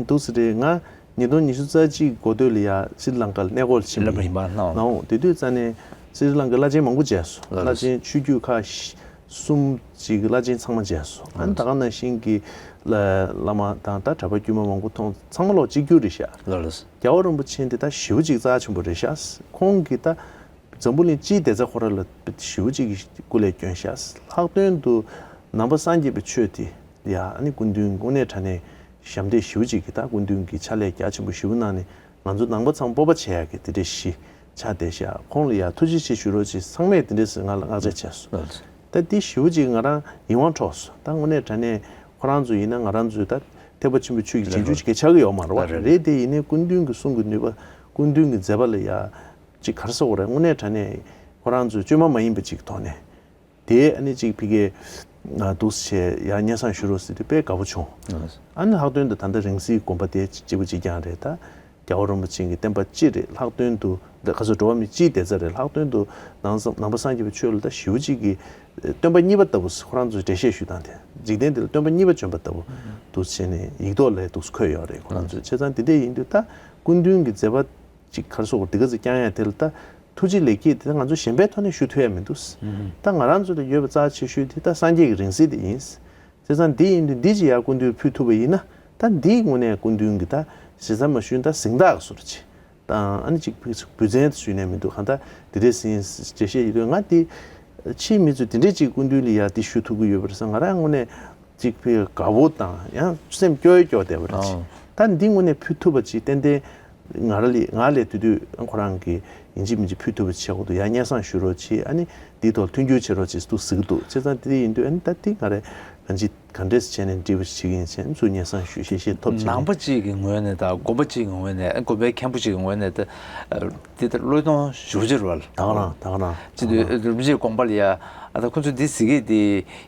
འདུག་སེ་རེད། ང་ཉིས་སྟོང་ཉི་ཤུ་རྩ་གཅིག་འགོ་སྟོད་ལ་ཡ་སི་རི་ལང་ཀ་ལ་གནས་སྐོར་ཕྱིན་ལབ་པ་ཡིན་པ་ནའོ། ནའོ་དེ་དུས་ཙ་ནས་སི་རི་ལང་ཀའི་བླ་ཆེན་མང་པོ་མཇལ་སོང་། ལགས་བླ་ཆེན་ཆོས་བརྒྱུད་ཁག་བཞི་གསུམ་ཅིག་གི་བླ་ཆེན་ཚང་མ་མཇལ་སོང་། ཨ་ནི་ད་ག་ནང་བཞིན་གྱི་བླ་བླ་མ་དང་ད་གྲྭ་པ་དཀྱུས་མ་མང་པོ་མཐོང་། ཚང་མ་ལོག་གཅིག་གྱུར་རེད་ཤག་ལགས་ལགས། རྒྱལ་བ་རིན་པོ་ཆེ་འདི་ད་ཞེ་པོ་ཅིག་རྩ་ཆེན་པོ་རེད་ཤག་ཁོང་གིས་ད་འཛམ་བུ་གླིང་སྤྱིའི་བདེ་རྩ་ཁོ་རང་ལ་ཞེ་པོ་ཅིག་གི་སྐུ་ལས་བསྐྱོན་ཤག་ལྷག་དོན་དུ་ནང་པ་སངས་རྒྱས་པའི་ཆོས་དེ་ཡ་ཨ་ནི་སྐུ་མདུན་དངོས་གནས་དྲང་གནས་ཞབས་འདེགས་ཞེ་པོ་ཅིག་གིས་ད་སྐུ་མདུན་གྱིས་ཕྱག་ལས་རྒྱ་ཆེན་པོ་ཞེ་པོ་གནང་ནས་ང་ཚོ་ནང་པ་ཚང་སྤོབས་པ་བྱེད་ཡག་གི་དེ་འདྲ་ཞིག་ཆགས་བསྡད་ཤག་ཁོང་ལ་ཡ་ཐུགས་རྗེ་ཆེ་ཞུ་རོགས་བྱེད། ཚང་མས་དེ་འདྲ་ཟེར་ང་ལ་བསྔགས་བརྗོད་བྱས་སོང་། ད་འདི་ཞེ་པོ་ཅིག་ང་རང་ཡིད་དབང་འཕྲོག་སོང་། ད་དངོས་གནས་དྲང་གནས་ཁོ་རང་ཚོ་ཡིན་ན་ང་རང་ཚོའི་ད་ཐེག་པ་ཆེན་པོའི་ཆོས་ཀྱི་རྗེས་འཇུག་ཅིག་གི་ཆགས་ཀྱི་ཡོད་མ་རེད་པ། རེད་རེད། དེ་ཡིན་ནའི་སྐུ་མདུན་གྱི་གསུང་གི་ནུས་པ་སྐུ་མདུན་གྱི་མཛད་པ་ལ་ཡ་ཅིག་ག་རེ་ཟེར་དགོས་རེད། དངོས་གནས་དྲང་གནས་ཁོ་རང་ཚོའི་བཅོས་མ་མ་ཡིན་པ་ཅིག་ཐོག་ནས་དེ་ཨ་ནི་ཅིག་ཕ་གིའི་ང་འདུག་སེ་བྱས་ཡ་སྙན་སེང་ཞུ་རོགས་ཟེར་དུས་དཔེ་དགའ་པོ་བྱུང་། ཨ་ནི་ལྷག་དོན་དུ་ད་ལྟ་རིང་བསྲེལ་དགོན་པ་དེ་གཅིག་པ་གཅིག་རྐྱང་རེད། ད་རྒྱལ་བ་རིན་པོ་ཆེ་གི་བསྟན་པ་སྤྱི་རེད། ལྷག་དོན་དུ་ད་ག་ཚོད་འགྲོ་བ་མི་སྤྱིའི་བདེ་རྩ་རེད། ལྷག་དོན་དུ་ནང་ནང་པ་སངས་རྒྱས་པའི་ཆོས་ལ་ད་ཞེ་པོ་ཅིག་གི་སྟོན་པ་གཉིས་པ་ལྟ་བུ་ཁོ་རང་ཚོས་འགྲེལ་བཤད་ཞུས་སྟངས་དེ་འཇིག་རྟེན་འདི་ལ་སྟོན་པ་གཉིས་པ་བྱོན་པ་ལྟ་བུ་འདུག་སེ་བྱས་ནས་ཡིག་ཐོག་ལ་འདུག་སེ་འཁོད་ཡོད་རེད་ཁོ་རང་ཚོས། བྱས་ཙང་དེ་འདྲ་ཡིན་དུས་ད་སྐུ་མདུན་གྱི་མཛད་པ་ཅིག་ག་རེ་ཟེར་དགོས་འདི་ག་ཚོད་བསྐྱངས་ཡ་དེ་ལ་ད་ཐུགས་རྗེ་ལེགས་སྐྱེས་དེ་ང་ཚོ་གཞན་པའི་ཐོག་ནས་ཞུ་ཐུབ་ཡ་མི་འདུག་ད་ང་རང་ཚོ་ལ་ཡོད་པ་རྩ་ཆེ་ཤོས་དེ་ད་སངས་རྒྱས་ཀྱི་རིང་བསྲེལ་དེ་ཡིན། བྱས་ཙང་འདི་ཡིན་དུས་འདི་ཅིག་ཡར་སྐུ་མདུན་ཕུལ་ཐུབ་པ་ཡིན་ན་ད་འདིའི་ངོས་ནས་སྐུ་མདུན་གྱི་ད་ཞེ་ས་མ་ཞུས་ན་ད་གཟེངས་རྟགས་བཟོ་འདྲ་ཅིག་དང་ཨ་ནི་ཅིག་འབུལ་འབུལ་ཚན་ཞུས་ནས་མི་འདུག་གང་ལྟར་འདི་འདྲས་ཟིན་འགྲེལ་བཤད་ཡོད་དུས་ང་འདི་ཕྱིའི་མི་ཚོས་འདི་འདྲས་ཅིག་སྐུ་མདུན་ལ་ཡར་འདི་ཞུ་ཐུབ་ཀྱི་ཡོད་པ་རེད་བསམ། ང་རང་ངོས་ནས་ཅིག་ཕི་དགའ་པོ་དང་ཡང་སེམས་སྐྱོ་ཡི་སྐྱོ་བསྡད་པ་རེད། ཨོ། ད་འདི་དངོས་གནས་ཕུལ་ཐུབ་པ་ཅིག་ཏན་ཏན་ང་རང་ལ་ང་ལས་དུས་དུས་ཁོ་རང་གིས་ཡིན་གཅིག་མིན་གཅིག་ཕུལ་ཐུབ་པ་ཅིག་བྱེད་དགོས་འདུག་ཡང་སྙན་སེང་ཞུ་རོགས་བྱེད། ཨ་ནི་འདིའི་ཐོག་མཐུན་འགྱུར་བྱེད་རོགས་བྱེད་འདུག་ཟེར་གྱི་འདུག་བྱས་ཙང་དེ་ཡིན་དུས་ཨ་ནི་ད་འདི་ང་རས་གང་ཅི་ག་འདྲས་བྱས་ནས་འདྲི་བ་ཞིག་ཡིན་ཕྱིན་ཚུར་སྙན་སེང་ཞུ་ཞེས་ཞེས་ཐོབ་བྱས་ནས། ནང་པ་གཅིག་གི་ངོས་ནས་དང་དགོན་པ་གཅིག་གི་ངོས་ནས་དགོན་པའི་མཁན་པོ་གཅིག་གི་ངོས་ནས་ད་འདི་ལྟར་བློས་གཏོང་ཞུ་རྒྱུ་རེད་བ། ད་ག་རང་ད་ག་རང་། ཅི་འདུག་རིན་པོ་ཆེའི་དགོངས་པ་ལ་ཡ། ཨ་ད་ཁོ་ཚོས་འདི་ཟེར་གི་དེ་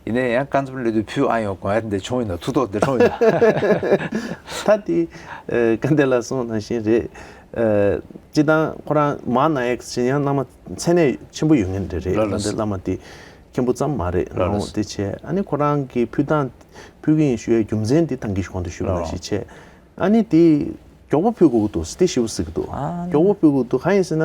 ཡིན་ན་ཡང་རྐང་འཛོམས་སླེབས་དུས་ཕུལ་ཨ་ཡོང་དགོངས་ཡ་དེ་འདྲ་བྱུང་ཡིན་ན་ཐུགས་དོགས་དེ་བྱུང་ཡིན་ན། ད་དེ་སྐལ་ལྡན་ལགས་གསུངས་ནང་བཞིན་རེད། སྤྱིར་བཏང་ཁོ་རང་མ་ན་ཡག་ཟེར་ཡང་བླ་མ་མཚན་གནས་ཆེན་པོ་ཡོད་མཁན་རེད་རེད། ལགས་ལགས། སྐལ་ལྡན་བླ་མ་དེ་མཁན་པོ་ཙམ་མ་རེད། ལགས་ལགས། དེ་བྱས་ཨ་ནི་ཁོ་རང་གི་ཕུལ་སྟངས་ཕུལ་གི་ཡིན་ཞུ་ཡའི་རྒྱུ་མཚན་དེ་ཐང་གི་གོང་དུ་ཞུས་པ་ནང་བཞིན་བྱས། ཨ་ནི་དེ་མགྱོགས་པོ་ཕུལ་དགོས་ཀྱི་འདུག་ཟེར་དེ་ཞེ་པོ་ཟེར་གྱི་འདུག་ཨ་མགྱོགས་པོ་ཕུལ་དགོས་ཀྱི་འདུག་གང་ཡིན་ཟེར་ན།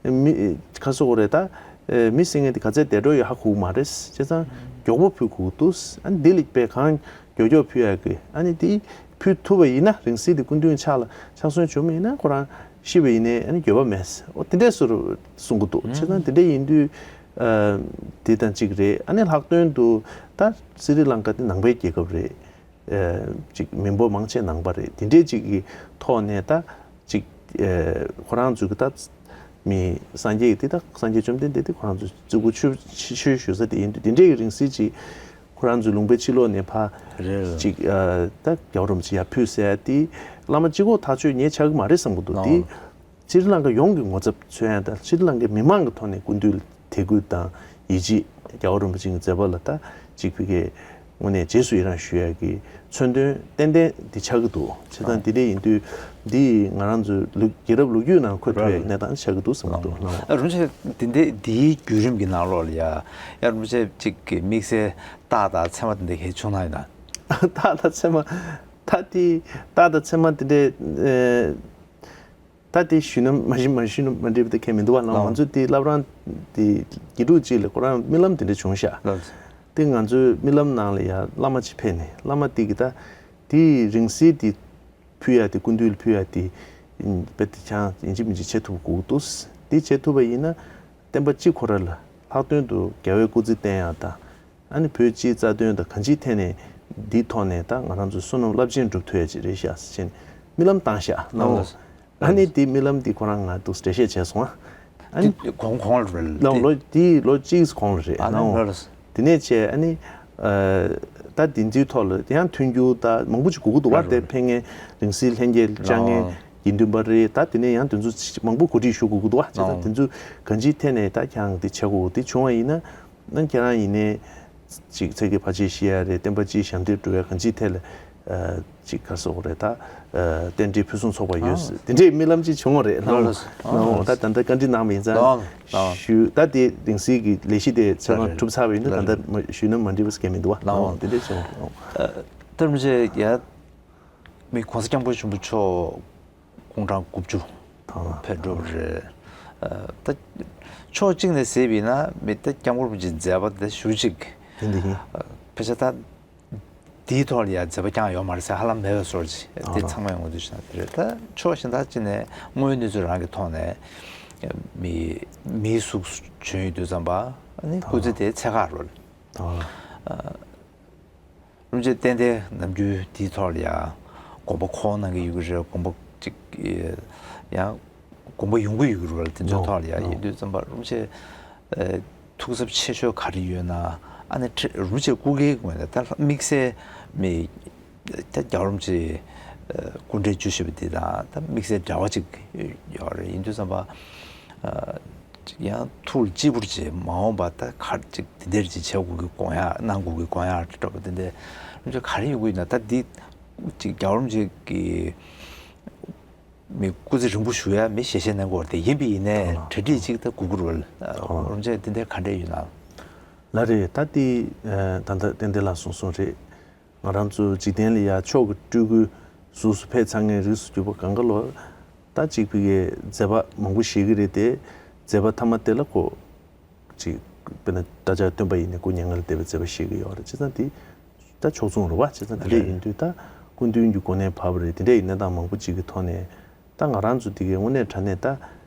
མི་ག་ཟེར་དགོས་རེད་ད། མི་ཟེར་མཁན་དེ་ག་ཚད་བསྡད་འགྲོ་ཡོད་ཧ་གོ་གི་མ་རེད། བྱས་ཙང་མགྱོགས་པོ་ཕུལ་དགོས་ཀྱི་འདུག་ཨ་ནི་དེ་ལ་དཔེ་གང་མགྱོགས་མགྱོགས་ཕུལ་ཡག་གི་ཨ་ནི་དེ་ཕུལ་ཐུབ་པ་ཡིན་ན་རིང་བསྲེལ་དེ་སྐུ་མདུན་ཕྱག་ལ་ཕྱག་སོན་བྱུང་བ་ཡིན་ན་ཁོ་རང་ཤི་བ་ཡིན་ནའི་ཨ་ནི་འགྱོད་པ་མེད་ཟེར་འོ་དེ་འདྲས་ཟེར་གསུང་གི་འདུག་བྱས་ཙང་དེ་འདྲས་ཡིན་དུས་དེ་དང་གཅིག་རེད། ཨ་ནི་ལྷག་དོན་དུ་ད་སི་རི་ལང་ཀ་དེ་ནང་པའི་རྒྱལ་ཁབ་རེད། ཅིག་མི་འབོར་མང་ཆེ་ནང་པ་རེད། དེ་འདྲའི་ཅིག་གི་ཐོག་ནས་ད་ཅིག་ ཨེ་ཁོ་རང་ཚོའི་གི་ད་མི་སངས་རྒྱས་ཀྱི་དེ་ད་སངས་རྒྱས་བཅོམ་ལྡན་འདས་དེ་ཁོ་རང་ཚོ་བརྩི་བཀུར་ཆོས་ཆོས་ཞུ་ས་དེ་ཡིན་དུས་དེ་འདྲའི་གི་རིང་བསྲེལ་ཅིག་ཁོ་རང་ཚོའི་ལུང་པའི་ཕྱི་ལོགས་ནས་ཕར་རེད། ཅིག་ཨ་ད་རྒྱལ་བ་རིན་པོ་ཆེ་ཡར་ཕུལ་ཟེར་ཡ་དེ་བླ་མ་གཅིག་པོ་ཐག་ཆོད་ངས་ཆགས་ཀྱི་མ་རེད་བསམ་གྱི་འདུག་དེ་ཨོ། སྲི་ལང་ཀ་ཡོངས་ཀྱི་ངོ་ཚབ་མཚོན་ཡ་དང་སྲི་ལང་ཀའི་མི་མང་གི་ཐོག་ནས་སྐུ་མདུན་ལ་དད་གུས་དང་ཡིད་ཆེས། རྒྱལ་བ་རིན་པོ་ཆེ་གི་མཛད་པ་ལ་ད་ཅིག་ཕ་གིའི་དངོས་གནས་རྗེས་སུ་ཡི་རང་ཞུ་ཡ་གི་མཚོན་དོན་ཏན་ཏན་འདི་ཆགས་ཀྱི་འདུག་བྱས་ཙང་འདི་འདྲ་ཡིན་དུས་འདི་ང་རང་ཚོའི་ལུགས་རྒྱལ་རབས་ལོ་རྒྱུས་ནང་འཁོད་ཐུབ་ཡ་གནས་སྟངས་ཆགས་ཀྱི་འདུག་བསམ་གྱི་འདུག་ཨ་རིན་པོ་ཆེ་འདི་འདྲའི་འདིའི་བརྒྱུད་རིམ་གྱི་ནང་ལོགས་ལ་ཡ་ཡ་རིན་པོ་ཆེ་གཅིག་གི་དམིགས་བསལ་རྟགས་དང་མཚན་མ་འདི་འདྲ་གལ་བྱུང་ན་ཡིན་ན། རྟགས་དང་མཚན་མ་ད་དེ་རྟགས་དང་མཚན་མ་འདི་འདྲའི་ཨེ། ད་དེ་ཞུས་ན་མ་ཞུ་མ་ཞུས་ན་མ་འགྲིག་པ་དེ་གང་མི་འདུག་བ། ལགས། ང་ཚོ་དེ་བླ་བྲང་དེ་དགེ་ཕྲུག་ཅིག་ལ་ཁོ་རང་རྨི་ལམ་དེ་འདྲ་བྱུང་ཤག་ལགས། དེ་ང་ཚོའི་རྨི་ལམ་ནང་ལ་ཡ་བླ་མ་ཅིག་ཕེབས་ནས་བླ་མ་དེ་གི་ད་དེའི་རིང་བསྲེལ་དེ་ཕུལ་ཡ་དེ་སྐུ་མདུན་ལ་ཕུལ་ཡ་དེ་དཔེ་དེ་ཆང་ཡིན་གཅིག་མིན་གཅིག་བྱེད་ཐུབ་དགོས་འདུག་དེ་བྱེད་ཐུབ་པ་ཡིན་ན་བསྟན་པ་སྤྱི་ཁོ་ར་ལ་ལྷག་དོན་དུ་རྒྱལ་བའི་སྐུ་ཚེ་བརྟན་ཡ་དང་། ཨ་ནི་བོད་སྤྱིའི་རྩ་དོན་དང་གང་ཅིའི་ཐད་ནས་འདིའི་ཐོག་ནས་ད་ང་རང་ཚོའི་བསོད་ནམས་རླབས་ཆེན་སྒྲུབ་ཐུབ་ཡ་ཅིག་རེད་ཤག་ཟེར་བྱས་ནས་རྨི་ལམ་བཏང་ཤག་ལགས། ཨ་ནི་འདིའི་རྨི་ལམ་འདི་ཁོ་རང་ང་འདུག་འགྲེལ་བཤད་བྱས་སོང་ཨ། ཨ་ནི་དེ་གོང་གོང་ལ་རེད་ལགས། དེ་ལོ་འདི་ལོ་གཅིག་གོང་ལ་རེད་ཨ་ནི་ལགས། ལགས། དེ་ནས་བྱས་ཨ་ནི་ད་འདི་འདིའི་ཐོག་ལ་ཡང་མཐུན་འགྱུར་ད་མང་པོ་ཅིག་དགོས་ཀྱི་འདུག་བ། ལགས། དེ་ཕན་ངེས་རིང་བསྲེལ་ལྷན་རྒྱས་བཅར་མཁན་ལགས། དགེ་འདུན་པ་རེད། ད་དེ་ནས་ཡང་དེ་ཚོ་མང་པོ་གོ་སྒྲིག་ཞུ་དགོས་ཀྱི་འདུག་བ། བྱས་ཙང་ལགས། དེ་ཚོ་གང་ཅིའི་ཐད་ནས་ད་ཁྱེད་རང་འདི་བྱེད་དགོས་འདི་བྱུང་བ་ཡིན་ན། ཨ་ནི་ཁྱེད་རང་ཡིན་ནའི་ཅིག་ཚེ་གི་ཕ་ཆེ་ཤི་ཡ་རེད། བསྟན་པ་སྤྱིའི་ཞབས་འདེགས་སྒྲུབ་ཡ་གང་ཅིའི་ཐད་ལ་ཨ་ཅིག་ག་རེ་ཟེར་དགོས་རེད། ད་ཨ་རྟེན་འབྲེལ་ཕུན་སུམ་ཚོགས་པ་ཡོད་ཟེར་དེ་འདྲའི་རྨི་ལམ་ཅིག་བྱུང་བ་རེད་ལགས། ལགས། ལགས། ད་ད་ལྟ་བཀའ་འདྲི་གནང་བ་ཡིན་ཙང་ཞུ། ད་དེ་རིང་བསྲེལ་གྱི་ལས་གཞི་དེ་ཆ་ཚང་གྲུབ་ཚར་བ་ཡིན་དུས་ད་ལྟ་ཞུས་ན་མ་འགྲིག་པ་ཟེར་མཁན་མི་འདུག་བ། ལགས། དེ་འདྲའི་བྱུང་བ་རེད། ལྟར་མ་བྱས་ཡ། མི་༸གོང་ས་༸སྐྱབས་མགོན་ཆེན་པོ་མཆོག་དགུང་གྲངས་དགུ་བཅུ་ཕེབས་འགྲོ་བ་རེད། ད་ཕྱོགས་གཅིག་ནས་ཟེར་བ་ཡིན་ན་མི་ད་༸སྐྱབས་མགོན་རིན་པོ་ཆེའི་མཛད་པ་དེ་ཞུ་གཅིག་དེ་འདི་ཡིན། ཕལ་ཆེར་ད་དེའི་ཐོག་ལ་ཡང་མཛད་པ་བསྐྱངས་ཡོད་མ་རེད་ཟེར་ཧ་ལམ་མེད་པའི་བཟོ་འདྲ་ཅིག་དེ་ཚང་མས་ངོས་འཛིན་ཞུ་ན་དེ་རེད། ད་ཕྱོགས་གཞན་དག་ཅིག་ནས་དངོས་ཡོད་གནས་ཚུལ་རང་གི་ཐོག་ནས་མི་མིའི་གཟུགས་སུ་བྱོན་ཡོང་དུས་ཙམ་པ་ཨ་ནི་སྐུ་ཚེ་དེ་ཚད་བཀག་རེད། རིན་པོ་ཆེ་ཏན་ཏན་ནམ་རྒྱུན་དེའི་ཐོག་ལ་ཡང་དགོངས་པ་ཁོ་གནང་གི་ཡོད་ཀྱི་རེད། དགོངས་པ་ཅིག་ཡང་དགོངས་པ་ཡོང་གི་ཡོད་ཀྱི་རེད། དེ་ཚོའི་ཐོག་ལ་ཡང་ཡིན་དུས་ཙམ་པ་རིན་པོ་ཆེ་ཐུགས་འཚབ་ཆེ་ཤོས་ག་རེ་ཡོད་ན། ཨ་ནི་ཁྲི་རིན་པོ་ཆེ་སྐུ་སྒེར་ངོས་ནས་ད་དམིགས་བསལ་མི་ད་རྒྱལ་བ་རིན་པོ་ཆེ་སྐུ་ཕྲེང་བཅུ་བཞི་པ་འདི་དང་ད་དམིགས་བསལ་འབྲེལ་བ་ཅིག་ཡོད་རེད། ཡིན་དུས་ཙམ་པ། ཡང་ཐུགས་ལ་གཅིག་པུར་བྱས་མ་འོངས་པ་ད་ག་ཅིག་དེ་འདྲ་ཅིག་བྱེད་དགོས་ཀྱི་དགོངས་ཡག་གནང་དགོས་ཀྱི་དགོངས་ཡག་འདྲ་པོ་དེ་འདྲ་རིན་པོ་ཆེ་ག་རེ་ཡོང་གི་ཡོད་ན། ད་འདི་ཅིག་རྒྱལ་བ་རིན་པོ་ཆེ་གི་མི་སྐུ་ཚེ་རིང་པོ་བཞུགས་ཡ་མི་ཞལ་བཞེས་གནང་དགོས་རེད། དེ་ཡིན་པ་ཡིན་ནའི་གྲ་སྒྲིག་ཅིག་ད་དགོས་ཀྱི་རེད། རིན་པོ་ཆེ་དེ་འདྲ་ག་འདྲ་ཡོད་ན། ལགས་རེད། ད་འདི་ད་ལྟ་ཏན་ཏན་ལགས་གསུངས་སོང་རེད། ང་རང་ཚོ་འཇིག་རྟེན་ལ་ཡ་མཆོག་གི་སྤྲུལ་སྐུའི་གཟུགས་སུ་ཕེབས་ཚར་མཁན་རིགས་སུ་གྱུར་པ་གང་ག་ལོ། ད་ཅིག་ཕ་གིའི་མཛད་པ་མང་པོ་བཞེས་ཀྱི་རེད་དེ། མཛད་པ་མཐའ་མ་དེ་ལ་ཁོ་ཅིག་དཔེར་ན་བཀྲ་ཆར་སྟོན་པ་ཡིན་ནའི་སྐུ་མྱ་ངན་ལས་འདས་པའི་མཛད་པ་བཞེས་ཀྱི་ཡོད་རེད། བྱས་ཙང་དེ་ད་ཕྱོགས་མཚུངས་རེད་བ། བྱས་ཙང་དེ་འདྲ་ཡིན་དུས་ད་སྐུ་མདུན་གྱི་གོ་གནས་བབས་པ་རེད། དེ་འདྲ་ཡི་གནས་སྟངས་མང་པོ་ཅིག་གི་ཐོག་ནས་ད་ང་རང་ཚོ་དེ་གའི་དངོས་གནས་དྲང་གནས་ད།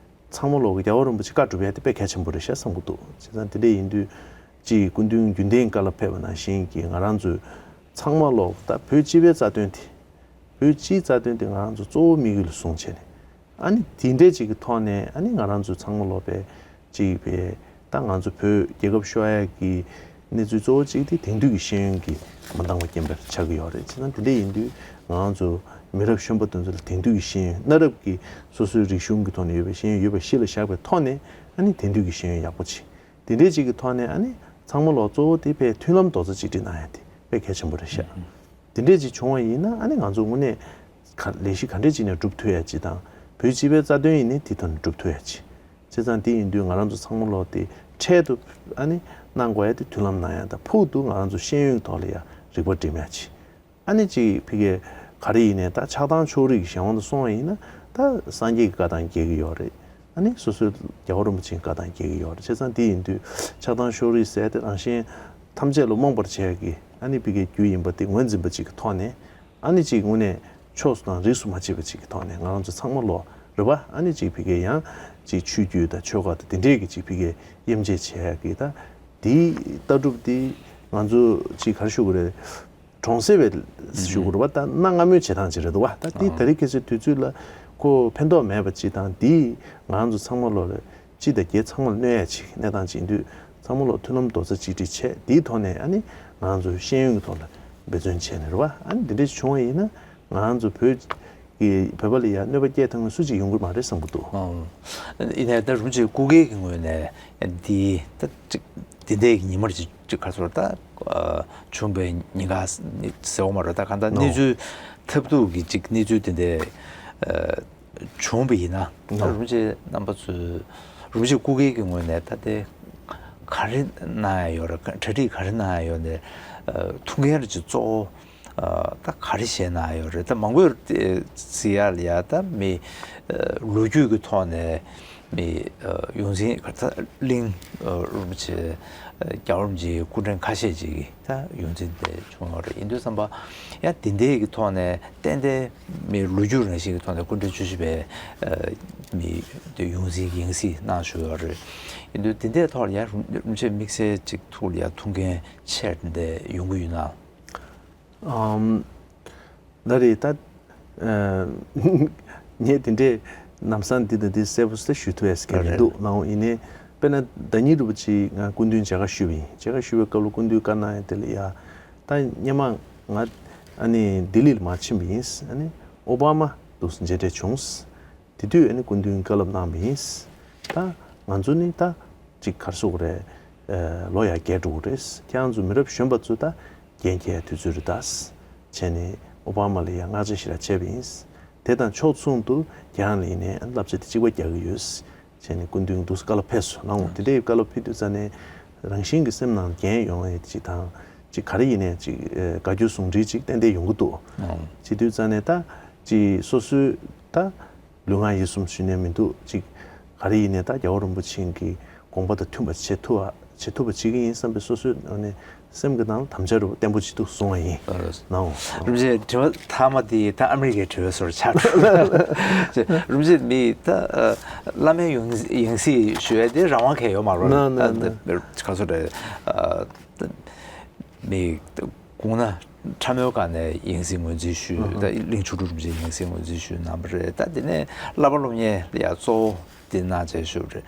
ཚང་མ་ལོག་གི་རྒྱལ་བ་རིན་པོ་ཆེ་བཀའ་སྒྲུབ་ཡ་དེ་དཔེ་གལ་ཆེན་པོ་རེད་ཤག་བསམ་གྱི་འདུག་བྱས་ཙང་དེ་འདྲ་ཡིན་དུས་ཅིག་སྐུ་མདུན་རྒྱུན་ལྡན་བཀའ་སློབ་ཕེབས་པ་ནང་བཞིན་གྱི་ང་རང་ཚོས་ཚང་མ་ལོག་ད་བོད་སྤྱི་པའི་རྩ་དོན་དེ། བོད་སྤྱིའི་རྩ་དོན་དེ་ང་རང་ཚོ་གཙོ་བོ་དམིགས་ཡུལ་ལ་བཟུང་བྱས་ནས། ཨ་ནི་དེ་འདྲས་ཅིག་གི་ཐོག་ནས་ཨ་ནི་ང་རང་ཚོ་ཚང་མ་ལོག་པའི་ཅིག་པའི་ད་ང་ཚོ་བོད་རྒྱལ་ཁབ་ཤོར་ཡ་གི་གནས་ཚུལ་གཙོ་བོ་གཅིག་དེ་དེང་དུས་ཀྱི་ཤེས་ཡོན་གྱི་མ་འདང་བ་རྐྱེན་པས་ཆགས་ཀྱི་ཡོད་རེད། བྱས་ཙང་དེ་འདྲ་ཡིན་དུས་ང་རང་ཚོ་མི་རབས་གཞོན་པ་དེ་ཚོ་ལ་དེང་དུས་ཀྱི་ཤེས་ཡོན་གནའ་རབས་ཀྱི་སོ་སོའི་རིག་གཞུང་གི་ཐོག་ནས་ཡོད་པའི་ཤེས་ཡོན་ཡོད་པ་གཞི་ལ་བཞག་པའི་ཐོག་ནས་ཨ་ནི་དེང་དུས་ཀྱི་ཤེས་ཡོན་ཡག་པོ་ཅིག་དེ་འདྲའི་ཅིག་གི་ཐོག་ནས་ཨ་ནི་ཚང་མ་ལོག་གཙོ་བོ་དེ་དཔེ་མཐུན་ལམ་རྡོག་རྩ་གཅིག་སྒྲིལ་གནང་ཡ་དེ་དཔེ་གལ་ཆེན་པོ་རེད་ཤག་དེ་འདྲས་ཅིག་བྱུང་བ་ཡིན་ན་ཨ་ནི་ང་ཚོ་དངོས་གནས་ག་ལས་གཞི་ག་འདྲས་ཅིག་ནས་སྒྲུབ་ཐུབ་ཡ་ཅིག་དང་བོད་སྤྱི་པའི་རྩ་དོན་ཡིན་ནའི་དེ་ཐོག་ནས་སྒྲུབ་ཐུབ་ཡ་ཅིག་བྱས་ཙང་དེ་ཡིན་དུས་ང་རང་ཚོ་ཚང་མ་ལོག་དེ་འཕྲལ་དུ་ཨ་ནི་གནང་དགོས་ཡ་དེ་མཐུན་ལམ་གནང་ཡ་དང་ཕུགས་དུ་ང་རང་ཚོ་ཤེས་ཡོན་གྱི་ཐོག་ལ་ཡ་རིག་པ་སྒྲིམ་ཡ་ཅིག་ཨ་ནི་ཅིག་ཕ་གིའི་ག་རེ་ཡིན་ནའི་ད་ཆགས་སྡང་ཕྱོགས་རིས་ཀྱི་གཞན་དབང་དུ་སོང་བ་ཡིན་ན་ད་སངས་རྒྱས་ཀྱི་བཀའ་དང་འགལ་གྱི་ཡོད་རེད། ཨ་ནི་སོ་སོའི་རྒྱལ་བ་རིན་པོ་ཆེའི་བཀའ་དང་འགལ་གྱི་ཡོད་རེད། བྱས་ཙང་དེ་ཡིན་དུས་ཆགས་སྡང་ཕྱོགས་རིས་ཟེར་དེ་རང་གཞན་ཐམས་ཅད་ལ་རྨོངས་པར་བྱེད་ཡ་གི་ཨ་ནི་ཕ་གིའི་རྒྱུ་ཡིན་པ་དེ་ངོས་འཛིན་པ་ཅིག་གི་ཐོག་ནས། ཨ་ནི་ཅིག་དངོས་གནས་ཕྱོགས་སུ་དང་རིས་སུ་མ་ཕྱེ་བ་ཅིག་གི་ཐོག་ནས་ང་རང་ཚོ་ཚང་མ་ལོག་རེད་པ། ཨ་ནི་ཅིག་ཕ་གིའི་ཡང་ཅིག་ཆོས་བརྒྱུད་དང་ཆོལ་ཁ་དང་དེ་འདྲས་ཀྱི་ཅིག་ཕ་གིའི་དབྱེ་འབྱེད་བྱེད་ཡ་གི་ད་དེའི་ལྟ་གྲུབ་དེ་ང་ཚོ་ཅིག་ག་རེ་ཞུ་དགོས་རེད། གྲོང་གསེབ་པའི་ཞུ་དགོས་རེད་པ། ད་གནའ་སྔ་མོའི་བྱེད་སྟངས་ཅིག་རེད་འདུག་བ། ད་དེ་ད་རེས་ཁ་སང་དུས་ཚོད་ལ་ ཁོ་ཕན་ཐོགས་མེད་པ་ཅིག་དང་། འདིས་ང་ཚོ་ཚང་མ་ལོ་ལ་སྤྱི་དང་སྒེར་ཚང་མ་ལ་གནོད་ཡ་ཅིག་གནས་སྟངས་ཅིག་ཡིན་དུས། ཚང་མ་ལོ་མཐུན་ལམ་རྡོག་རྩ་གཅིག་སྒྲིལ་བྱས། འདིའི་ཐོག་ནས་ཨ་ནི་ང་ཚོ་ཤེས་ཡོན་གྱི་ཐོག་ལ་འབད་བརྩོན་བྱས་ནས་རེད་བ། ཨ་ནི་འདི་འདྲ་བྱུང་བ་ཡིན་ན། ང་ཚོ་བོད་ཀྱི་བོད་པ་ལ་ཡ་གནོད་པ་སྐྱེལ་ཐུབ་མཁན་སུ་གཅིག་ཡོང་གི་མ་རེད་བསམ་གྱི་འདུག་ཨང་། ཡིན་ནའི་ད་རུམ་ཆེ་སྐུ་སྒེར་གྱི་ངོས་ནས་འདི་ད་ཅིག་འདི་འདྲའི་ཉི་མར་ཅིག་ཅིག་ག་ཚོད་ད་བྱུང་བའི་ཉེན་ཁ་ཟེར་བ་མ་རེད། ད་གང་ལྟར་གནས་ཚུལ་ཐབས་སྡུག་གི་ཅིག་གནས་ཚུལ་དེ་འདྲའི་བྱུང་བ་ཡིན་ན། ད་རུམ་ཆེ་རྣམ་པ་ཚོས་རུམ་ཆེ་སྐུ་སྒེར་གྱི་ངོས་ནས་ད་དེ་ག་རེ་གནང་ཡ་ཡོད་རེད། གྲ་སྒྲིག་ག་རེ་གནང་ཡ་ཡོད་ནས་ཐུགས་འགན་རེ་ཅིག་གཙོ་བོ་ད་ག་རེ་བྱས་གནང་ཡོད་རེད། ད་མང་པོས་ཟེར་ཡ་ལ་ཡ་ད་མི་ལོ་རྒྱུས་ཀྱི་ཐོག་ནས་མི་ཡོངས་འཛིན་ད་གླིང་རུམ་ཆེ་རྒྱལ་བ་རིན་པོ་ཆེའི་སྐུ་ཕྲེང་ཁ་ཤས་ཅིག་གིས་ད་ཡོངས་འཛིན་དེ་བྱུང་ཡོད་རེད། ཡིན་དུས་ཙམ་པ་ཡ་འདི་འདྲའི་གི་ཐོག་ནས་ཏན་ཏན་མི་ལོ་རྒྱུས་རང་བཞིན་གྱི་ཐོག་ནས་སྐུ་ཕྲེང་བཅུ་བཞི་པའི་མི་དེ་ཡོངས་འཛིན་ཡིན་སྲིད་གནང་བཞུགས་ཡོད་རེད། ཡིན་དུས་འདི་འདྲའི་ཐོག་ལ་ཡ་རུམ་ཆེ་དམིགས་བསལ་ཅིག་ཐུགས་ལ་ཡ་ཐུགས་འགན་ཆེ་འདི་ཡོང་གི་ཡོད་ན། ཨམ། ད་རེས་ད། ཨ། ངས་དེ་འདྲས་ལམ་སང་འདི་དང་འདི་གསལ་པོ་ཞེ་དྲག་ཞུ་ཐུབ་ཡས་ཀྱི་མི་འདུག་ནའང་། ཡིན་ནའི་དཔེར་ན་ཟླ་ཉིན་རིན་པོ་ཆེ་ང་སྐུ་མདུན་མཇལ་ཁ་ཞུས་པ་ཡིན། མཇལ་ཁ་ཞུས་པའི་སྐབས་ལ་སྐུ་མདུན་བཀའ་གནང་ཡས་དེ་ལ་ཡ། ད་སྔོན་མ་ང་ཨ་ནི་ལྡི་ལི་ལ་མར་ཕྱིན་པ་ཡིན། ཨ་ནི་ཨོ་བྷ་མ་འདུག་མཇལ་འཕྲད་བྱུང་། དེ་དུས་ཨ་ནི་སྐུ་མདུན་བཀའ་སློབ་གནང་བ་ཡིན། ད་ང་ཚོ་ནི་ད་ཅིག་ག་རེ་ཟེར་དགོས་རེད། ཨ། ལོ་ཡར་རྒས་འགྲོ་གི་རེད། ཁྱེད་རང་ཚོ་མི་རབས་གཞོན་པ་ཚོ་ད་འགན་འཁྱེར་དུས་ཚོད་རེད་ད། བྱས་ནས་ཨོ་བྷ་མ་ལ་ཡང་བསྔགས་བརྗོད་ཞེ་དྲག་བྱས་པ་ཡིན། དེ་དང་ཕྱོགས་མཚུངས་སུ་ཁྱེད་རང་ལ་ཡིན་ནའི་ཨ་ནི་བསླབ་བྱ་དེ་གཅིག་པ་རྒྱག་གི་ཡོད། བྱས་ནས་སྐུ་མདུན་འདུག་སེ་བཀའ་སློབ་ཕེབས་སོང་། ནའང་དེ་འདྲའི་བཀའ་སློབ་ཕེབས་དུས་ཙ་ནས་རང་བཞིན་གྱིས་སེམས་ནང་འགན་ཡོང་ཡས་ཅིག་དང་། ཅིག་ག་རེ་ཡིན་ནའི་ཅིག་ཨ། དགའ་སྐྱོ་ཟུང་འབྲེལ་ཅིག་ཏན་ཏན་ཡོང་གི་འདུག་ཨང་། བྱེད་དུས་ཙ་ནས་ད་ཅིག་སོ་སོའི་ད་ལུས་ངག་ཡིད་གསུམ་ཞུས་ནའི་མི་འདུག་ཅིག་ག་རེ་ཡིན་ནའི་ད་རྒྱལ་བ་རིན་པོ་ཆེ་གི་དགོངས་པ་དང་མཐུན་པ་བྱེད་ཐུབ་པ་བྱེད་ཐུབ་པ་བྱེད་ཀྱི་ཡིན་བསམ་པའི་སོ་སོའི་ནང་ནས་སེམས་ཀྱི་ནང་ལ་དམ་བཅའ་རུ་བརྟན་པོ་ཅིག་འདུག་གསུང་བ་ཡིན། ཨ། ནའང་། རིན་པོ་ཆེ་དྲི་བ་མཐའ་མ་དེ་ད་ཨ་མི་རི་ཀའི་དྲི་བ་ཚོར་ཆགས་འགྲོ། རིན་པོ་ཆེ་མི་ད་ཨ། བླ་མའི་ཡང་ཡང་སྲིད་ཞུ་ཡ་དེ་རང་དབང་གང་ཡང་ཡོད་མ་རེད། ན་ན་ན། ཨ། ག་ཚོད་རེད། ཨ། མི་དགུང་ན་ཕྲ་མོའི་སྒང་ནས་ཡང་སྲིད་ངོས་འཛིན་ཞུས། ཨ་ཧ། ད་གླིང་ཆོས་གྲུབ་རིན་པོ་ཆེ་ཡང་སྲིད་ངོས་འཛིན་ཞུས་གནང་བ་རེད། ད་དེ་ནས་བསླབ་པ་སློབ་གཉེར་ལ་ཡ་གཙོ་བོ་དེ་གནང་བྱས་ཞུས་པ་རེད།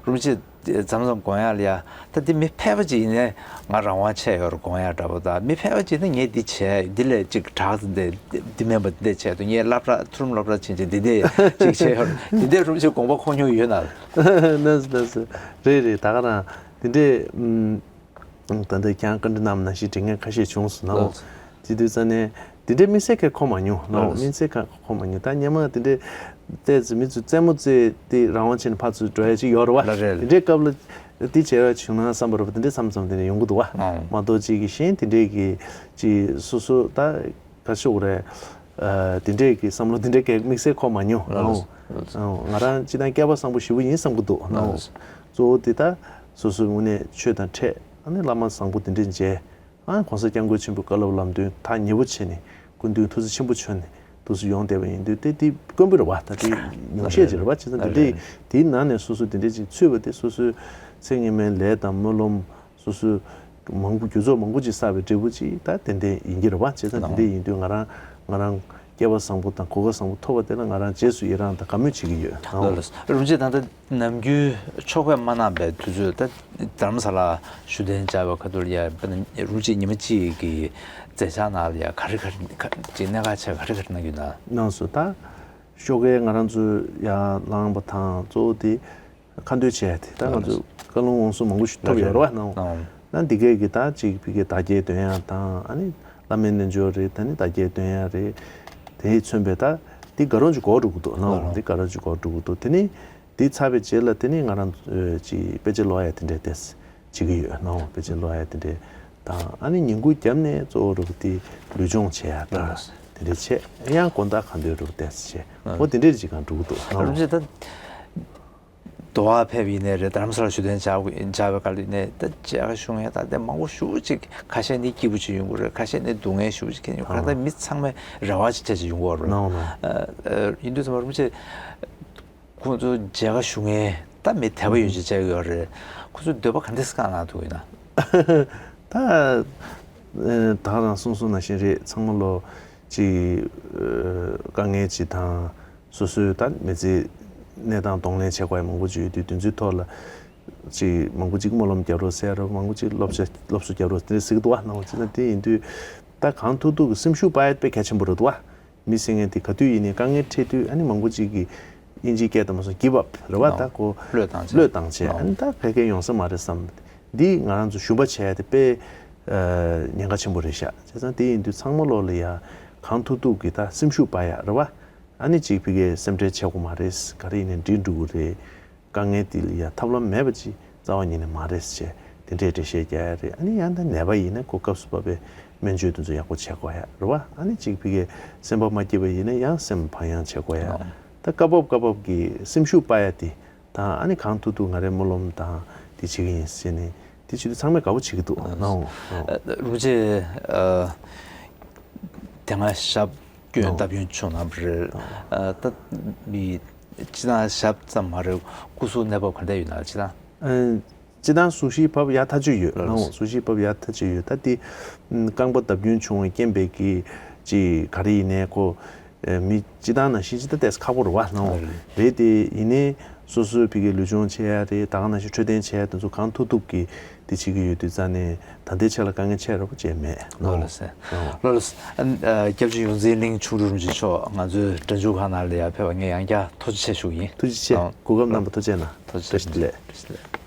རིན་པོ་ཆེ་མཚམས་མཚམས་དགོངས་ཡག་ལ་ཡ། ད་འདི་མི་ཕལ་པ་ཅིག་ཡིན་ནའི་ང་རང་དབང་ཆད་ཡོད་རེད་དགོངས་ཡག་འདྲ་པོ། ད་མི་ཕལ་པ་ཅིག་ནི་ངས་འདི་བྱས། འདི་ལས་ཅིག་དྲག་འདི་འདི་མིན་པ་འདི་བྱས་འདུག་ངས་སློབ་གྲྭ་མཐོ་རིམ་སློབ་གྲྭ་ཕྱིན་བྱས་འདི་འདི་ཅིག་བྱས་ཡོད་རེད། འདི་འདྲའི་རིན་པོ་ཆེ་དགོངས་པ་ཁོ་མྱོང་ཡོད་ན། ན་ཟེར་ན་ཟེར། རེད་རེད། ད་ག་རང་འདི་འདྲའི་ཨུམ། ད་ལྟ་ཁྱེད་རང་བཀའ་འདྲི་གནང་བ་ནང་བཞིན་དྲི་ངན་ཁ་ཤས་བྱུང་སོང་ན། ལགས་སོ། དེ་དུས་ཙ་ནས་དེ་འདྲའི་དམིགས་བསལ་གང་གོ་མ་མྱོང་། ལགས་སོ། དམིགས་བསལ་གང་གོ་མ་མྱོང་། ད་སྔོན་མ་དེ་འདྲའི་ཏོག་ཙམ་མི་ཚོས་རྩེད་མོ་རྩེས་ཏེ་རང་དབང་ཆད་ནས་ཕར་ཚུར་འགྲོ་ཡ་ཅིག་ཡོད་རེད་བ། ལགས་རེད། དེ་འདྲའི་སྐབས་ལ་དེ་བྱས་པ་བྱུང་ན་བསམ་པ་རེད་བ། དེ་འདྲའི་མཚམས་མཚམས་དེ་འདྲ་ཡོང་གི་འདུག་བ། ཨང་། མ་གཏོགས་ཅིག་གི་གཞན་དེ་འདྲའི་གི་ཅིག་སོ་སོ་ད་ག་ཤོག་རེད། ཨ། དེ་འདྲའི་གི་བསམ་བློ་དེ་འདྲའི་གི་དམིགས་བསལ་གོ་མ་མྱོང་། ལགས་སོ། ཨང་། ང་རང་སྤྱིར་བཏང་སྐལ་པ་བཟང་པོ་ཞེ་པོ་ཡིན་བསམ་གི་འདུག། ལགས་སོ། གཙོ་བོ་དེ་ད་སོ་སོའི་དངོས་གནས་ཆོས་དང་འཕྲད། ཨ་ནི་བླ་མ་བཟང་པོ་དེ་འདྲ་མཇལ། ཨ། ༸གོང་ས་༸སྐྱབས་མགོན་ཆེན་པོའི་བཀའ་སློབ་ལམ་སྟོན་ཐག་ཉེ་པོ་བྱས་ནས་སྐུ་མདུན་ཐུགས་རྗེ་ཆེན་པོ་བྱོན་ནས་འདུག་སེ་ཡོང་བསྡད་པ་ཡིན་དུས། དེ་དེ་དཀོན་པོ་རེད་བ། ད་དེ་ཉུང་ཤས་ཅིག་རེད་བ། བྱས་ཙང་དེ་འདྲའི་དེའི་ནང་ནས་སོ་སོ་དེ་འདྲའི་ཅིག་ཚུད་པ་དེ་སོ་སོའི་ཚེ་སྔོན་མའི་ལས་དང་སྨོན་ལམ། སོ་སོའི་མང་པོ་རྒྱུ་ཚོགས་མང་པོ་ཅིག་བསགས་པའི་འབྲས་བུ་ཅིག་ད་ཏན་ཏན་ཡིན་གྱི་རེད་བ། བྱས་ཙང་དེ་འདྲ་ཡིན་དུས་ང་རང་ང་རང་སྐལ་པ་བཟང་པོ་དང་གོ་སྐབས་བཟང་པོ་ཐོབ་པ་དེ་ལ་ང་རང་རྗེས་སུ་ཡི་རང་དང་དགའ་མོས་བྱེད་ཀྱི་ཡོད། ལགས་ལགས། རིན་པོ་ཆེ་ད་ལྟ་ནམ་རྒྱུན་ཆོ་ག་མ་གནང་པའི་དུས་ཚོད་ད་རྡ་རམ་ས་ལ་བཞུགས་གདན་འཇགས་པའི་ཁ་ཐུག་ལ་ཡ། དཔེར་ན་རིན་པོ་ཆེ་ཉི་མ་གཅིག་གི་མཛད་འཆར་ནང་ལ་ཡ་ག་རེ་ག་རེ་ཅིག་གནད་འགག་ཆེ་ག་རེ་ག་རེ་གནང་རྒྱུ་ན། གནང་སོང་། ད་ཆོ་ག་ང་རང་ཚོ་ཡར་ལངས་པ་དང་གཙོ་བོ་དེ་ཁ་འདོན་བྱས་ཏེ། ད་ང་ཚོ་བཀའ་ལུང་དབང་གསུམ་མང་པོ་ཞིག་ཐོབ་ཡོད་རེད་བ། ནང་ན་འདི་གས་ཀྱི་ད་ཅིག་ཕ་གིའི་བདག་རྐྱེན་འདོན་ཡ་དང་། ཨ་ནི་བླ་མའི་རྣལ་འབྱོར་རེད། ད་ནི་བདག་རྐྱེན་འདོན་ཡ་རེད། དེ་མཚོན་པའི་ད་འདི་ག་རང་ཅིག་འགོར་འགྲོ་གི་འདུག། ནང་འདི་ག་རང་ཅིག་འགོར་འགྲོ་གི་འདུག། དེ་ནི་འདི་ཚར་བའི་རྗེས་ལ་དེ་ནི་ང་རང་ཨ་ཅིག་དཔེ་ཆ་ཀློག་ཡ་དེ་འདྲའི་ཏོག་ཙམ་བྱེད་ཀྱི་ཡོད། ནང་དཔེ་ཆ་ཀློག་ཡ་དེ་འདྲའི་དང་། ཨ་ནི་ཉིན་གུང་རྒྱབ་ནས་གཙོ་བོ་རུ་དེ་ལུས་སྦྱོང་བྱེད་ཡ་དང་། དེ་འདྲའི་བྱས། ཡང་དགོང་དག་གང་འདོད་རུ་ཏོག་ཙམ་བྱས། འོ་དེ་འདྲའི་ཅིག་གང་འགྲོ་གི་འདུག། ནང་རིན་པོ་ཆེ་ད་འདུལ་བ་ཕེབས་ཡིན་ནའི་རེད། རྡ་རམ་ས་ལ་བཞུགས་གདན་འཇགས་འཇགས་པའི་སྐབས་ལ་ཡིན་ནའི་ད་མཇལ་ཁ་ཞུ་མཁན་ད་ལྟ་མང་པོ་ཞེ་པོ་ཅིག། ཁ་ཤས་ནི་སྐྱིད་པོ་ཅིག་ཡོང་གི་རེད། ཁ་ཤས་ནི་སྡུག་བསྔལ་ཞེ་པོ་ཅིག་ཁྱེར་ཡོང་། གང་ལྟར་མི་ཚང་མས་རེ་བ་ཅིག་བྱས་ཅིག་ཡོང་གི་རེད། ནང་ནང་། ཨ་ཨ། ཡིན་དུས་ཙམ་པ་རིན་པོ་ཆེ་ཁོང་ཚོ་མཇལ་ཁ་ཞུ་མཁན་ད་མི་དད་པ་ཡོད་ཅིག་བྱས་ཡོད་རེད། ཁོང་ཚོ་འདོད་པ་ག་འདྲས་བསྐང་གནང་ཐུབ་ཡོད་ན། ད་ཨ་ད་ག་རང་གསུངས་སོང་ནང་བཞིན་རེད། ཚང་མ་ལོ་ཅིག་ཨ་དཀའ་ངལ་ཅིག་དང་། སོ་སོའི་ད་མི་ཚེའི་གནས་སྟངས་གདོང་ལེན་བྱེད་དགོས་ཡ་མང་པོ་ཅིག་ཡོད་དུས། དེ་ཚོའི་ཐོག་ལ་ཅིག་མང་པོ་ཅིག་སྨོན་ལམ་རྒྱབ་རོགས་ཟེར་རོགས། མང་པོ་ཅིག་སློབ་བྱ་སློབ་གསོ་རྒྱབ་རོགས་དེ་འདྲ་ཟེར་གི་འདུག་བ། ནང་ཅི་ན་དེ་ཡིན་དུས། ད་གང་ཐུབ་ཐུབ་ཀྱི་སེམས་ཤུགས་སྤར་ཡ་དཔེ་གལ་ཆེན་པོ་རེད་འདུག་བ། མི་ཟེར་མཁན་དེ་ག་དུས་ཡིན་ནའི་དཀའ་ངལ་འཕྲད་དུས། ཨ་ནི་མང་པོ་ཅིག་གིས་དབྱིན་ཇིའི་སྐད་དུ་མ་སོང་give up རེད་བ། ད་ཁོ་བློས་བཏང་བྱས། བློས་བཏང་བྱས། ཨ་ནི་ད་ཕལ་སྐད་ཡོང་ས་མ་རེད་བསམ། འདི་ང་རང་ཚོ་ཞུམ་པ་བྱས་ཏེ་དཔེ་ཉེན་ཁ་ཆེན་པོ་རེད་ཤག་བྱས་ཙང་དེ་ཡིན་དུས་ཚང་མ་ལོག་ལ་ཡ་གང་ཐུབ་ཐུབ་ཀྱིས་ད་སེམས་ཤུགས་སྤར་ཡ་རེད་བ། ཨ་ནི་ཅིག་ཕ་གིའི་སེམས་ཁྲལ་བྱེད་དགོས་མ་རེད། ག་རེ་ཡིན་ནའི་འགྲིག་འགྲོ་གི་རེད། དཀའ་ངལ་དེ་ལ་ཡ་ཐབས་ལམ་མེད་པ་ཅིག་རྩ་བ་ཉིད་ནས་མ་རེད་ཟེར་དེ་འདྲའི་འགྲེལ་བཤད་རྒྱག་ཡ་རེད། ཨ་ནི་ཡང་ད་ནད་པ་ཡིན་ན་ཁོ་སྐབས་སུ་བབས་པའི་སྨན་བཅོས་དེ་ཚོ་ཡག་པོ་བྱེད་དགོས་ཡ་རེད་བ། ཨ་ནི་ཅིག་ཕ་གིའི་སེམས་པ་མ་སྐྱིད་པ་ཡིན་ན་ཡང་སེམས་བག་ཡངས་བྱེད་དགོས་ཡ། ད་སྐབས་བབ་སྐབས་བབ་ཀྱི་སེམས་ཤུགས་སྤར་ཡ་དེ་དང་། ཨ་ནི་གང་ཐུབ་ཐུབ་ང་རའི་སྨོན་ལམ་དང་དེ་བྱེད་ཀྱི་ཡིན་ཟེར་ནས་དེ་བྱེད་དུས་ཚང་མས་དགའ་པོ་བྱེད་ཀྱི་འདུག་ནའོ། རིན་པོ་ཆེ། ཨ། དེ་སྔ་ཞབས་བཀོན་ནའོ། སྟབས་ཡོན་བྱུང་གནང་བ་རེད། ཨ། ད་མི་སྤྱི་བཏང་ཞབས་ཙམ་མ་རེད། སྐུ་གཟུགས་གནས་བབ་ག་འདྲ་ཡོད་ན་སྤྱི་བཏང་། ཨ། སྤྱི་བཏང་གཟུགས་གཞི་བབས་ཡག་ཐག་ཆོད་ཡོད། ལགས་ནའོ། སོ། གཟུགས་གཞི་བབས་ཡག་ཐག་ཆོད་ཡོད། ད་དེ་རྐང་པ་བརྡབ་སྐྱོན་བྱུང་བའི་རྐྱེན་པས་ཀྱི་ཅིག་ག་རེ་ཡིན་ནའི་ཁོ། ཨ། མི་སྤྱི་བཏང་ནང་བཞིན་ཅིག་ད་ཏོག་ཙམ་ཁག་པོ་རེད་བ། ནའོ། ལགས་རེད། རེད་དེ་ཡིན་ནའི་སོ་སོའི་ཕ་གིའི་ལུས་སྦྱོང་བྱེད་ཡ་རེད། ད་ག་ནང་བཞིན་འཕྲོད་བསྟེན་བྱེད་ཡ་དེ་ཚོ་གང་ཐུབ་ཐུབ་ཀྱིས་དེ་བྱེད་ཀྱི་ཡོད་དུས་ཙང་ནས་ད་ལྟའི་ཆ་ལ་དཀའ་ངལ་ཆེ་ར་པོ་ཅིག་མེད། ལགས་ལགས་སེ། ལགས་ལགས་སེ། ཨ། སྐྱབས་རྗེ་ཡོངས་འཛིན་གླིང་ཆོས་དྲུག་རིན་པོ་ཆེ་མཆོག་ང་ཚོའི་སྒྲ་འཇུག་ཁང་ནང་ལ་ཡར་ཕེབས་པ་ངས་ཡང་བསྐྱར་ཐུགས་རྗེ་ཆེ་ཞུ་གི་ཡིན། ཐུགས་རྗེ་ཆེ། ཨ། གོ་སྐབས་གནང་བ་ཐུགས་རྗེ་གནང་། ཐུགས་རྗེ་ཆེ། བཀྲ་ཤིས་བདེ་ལེགས། བཀྲ་ཤིས་བདེ་ལེགས།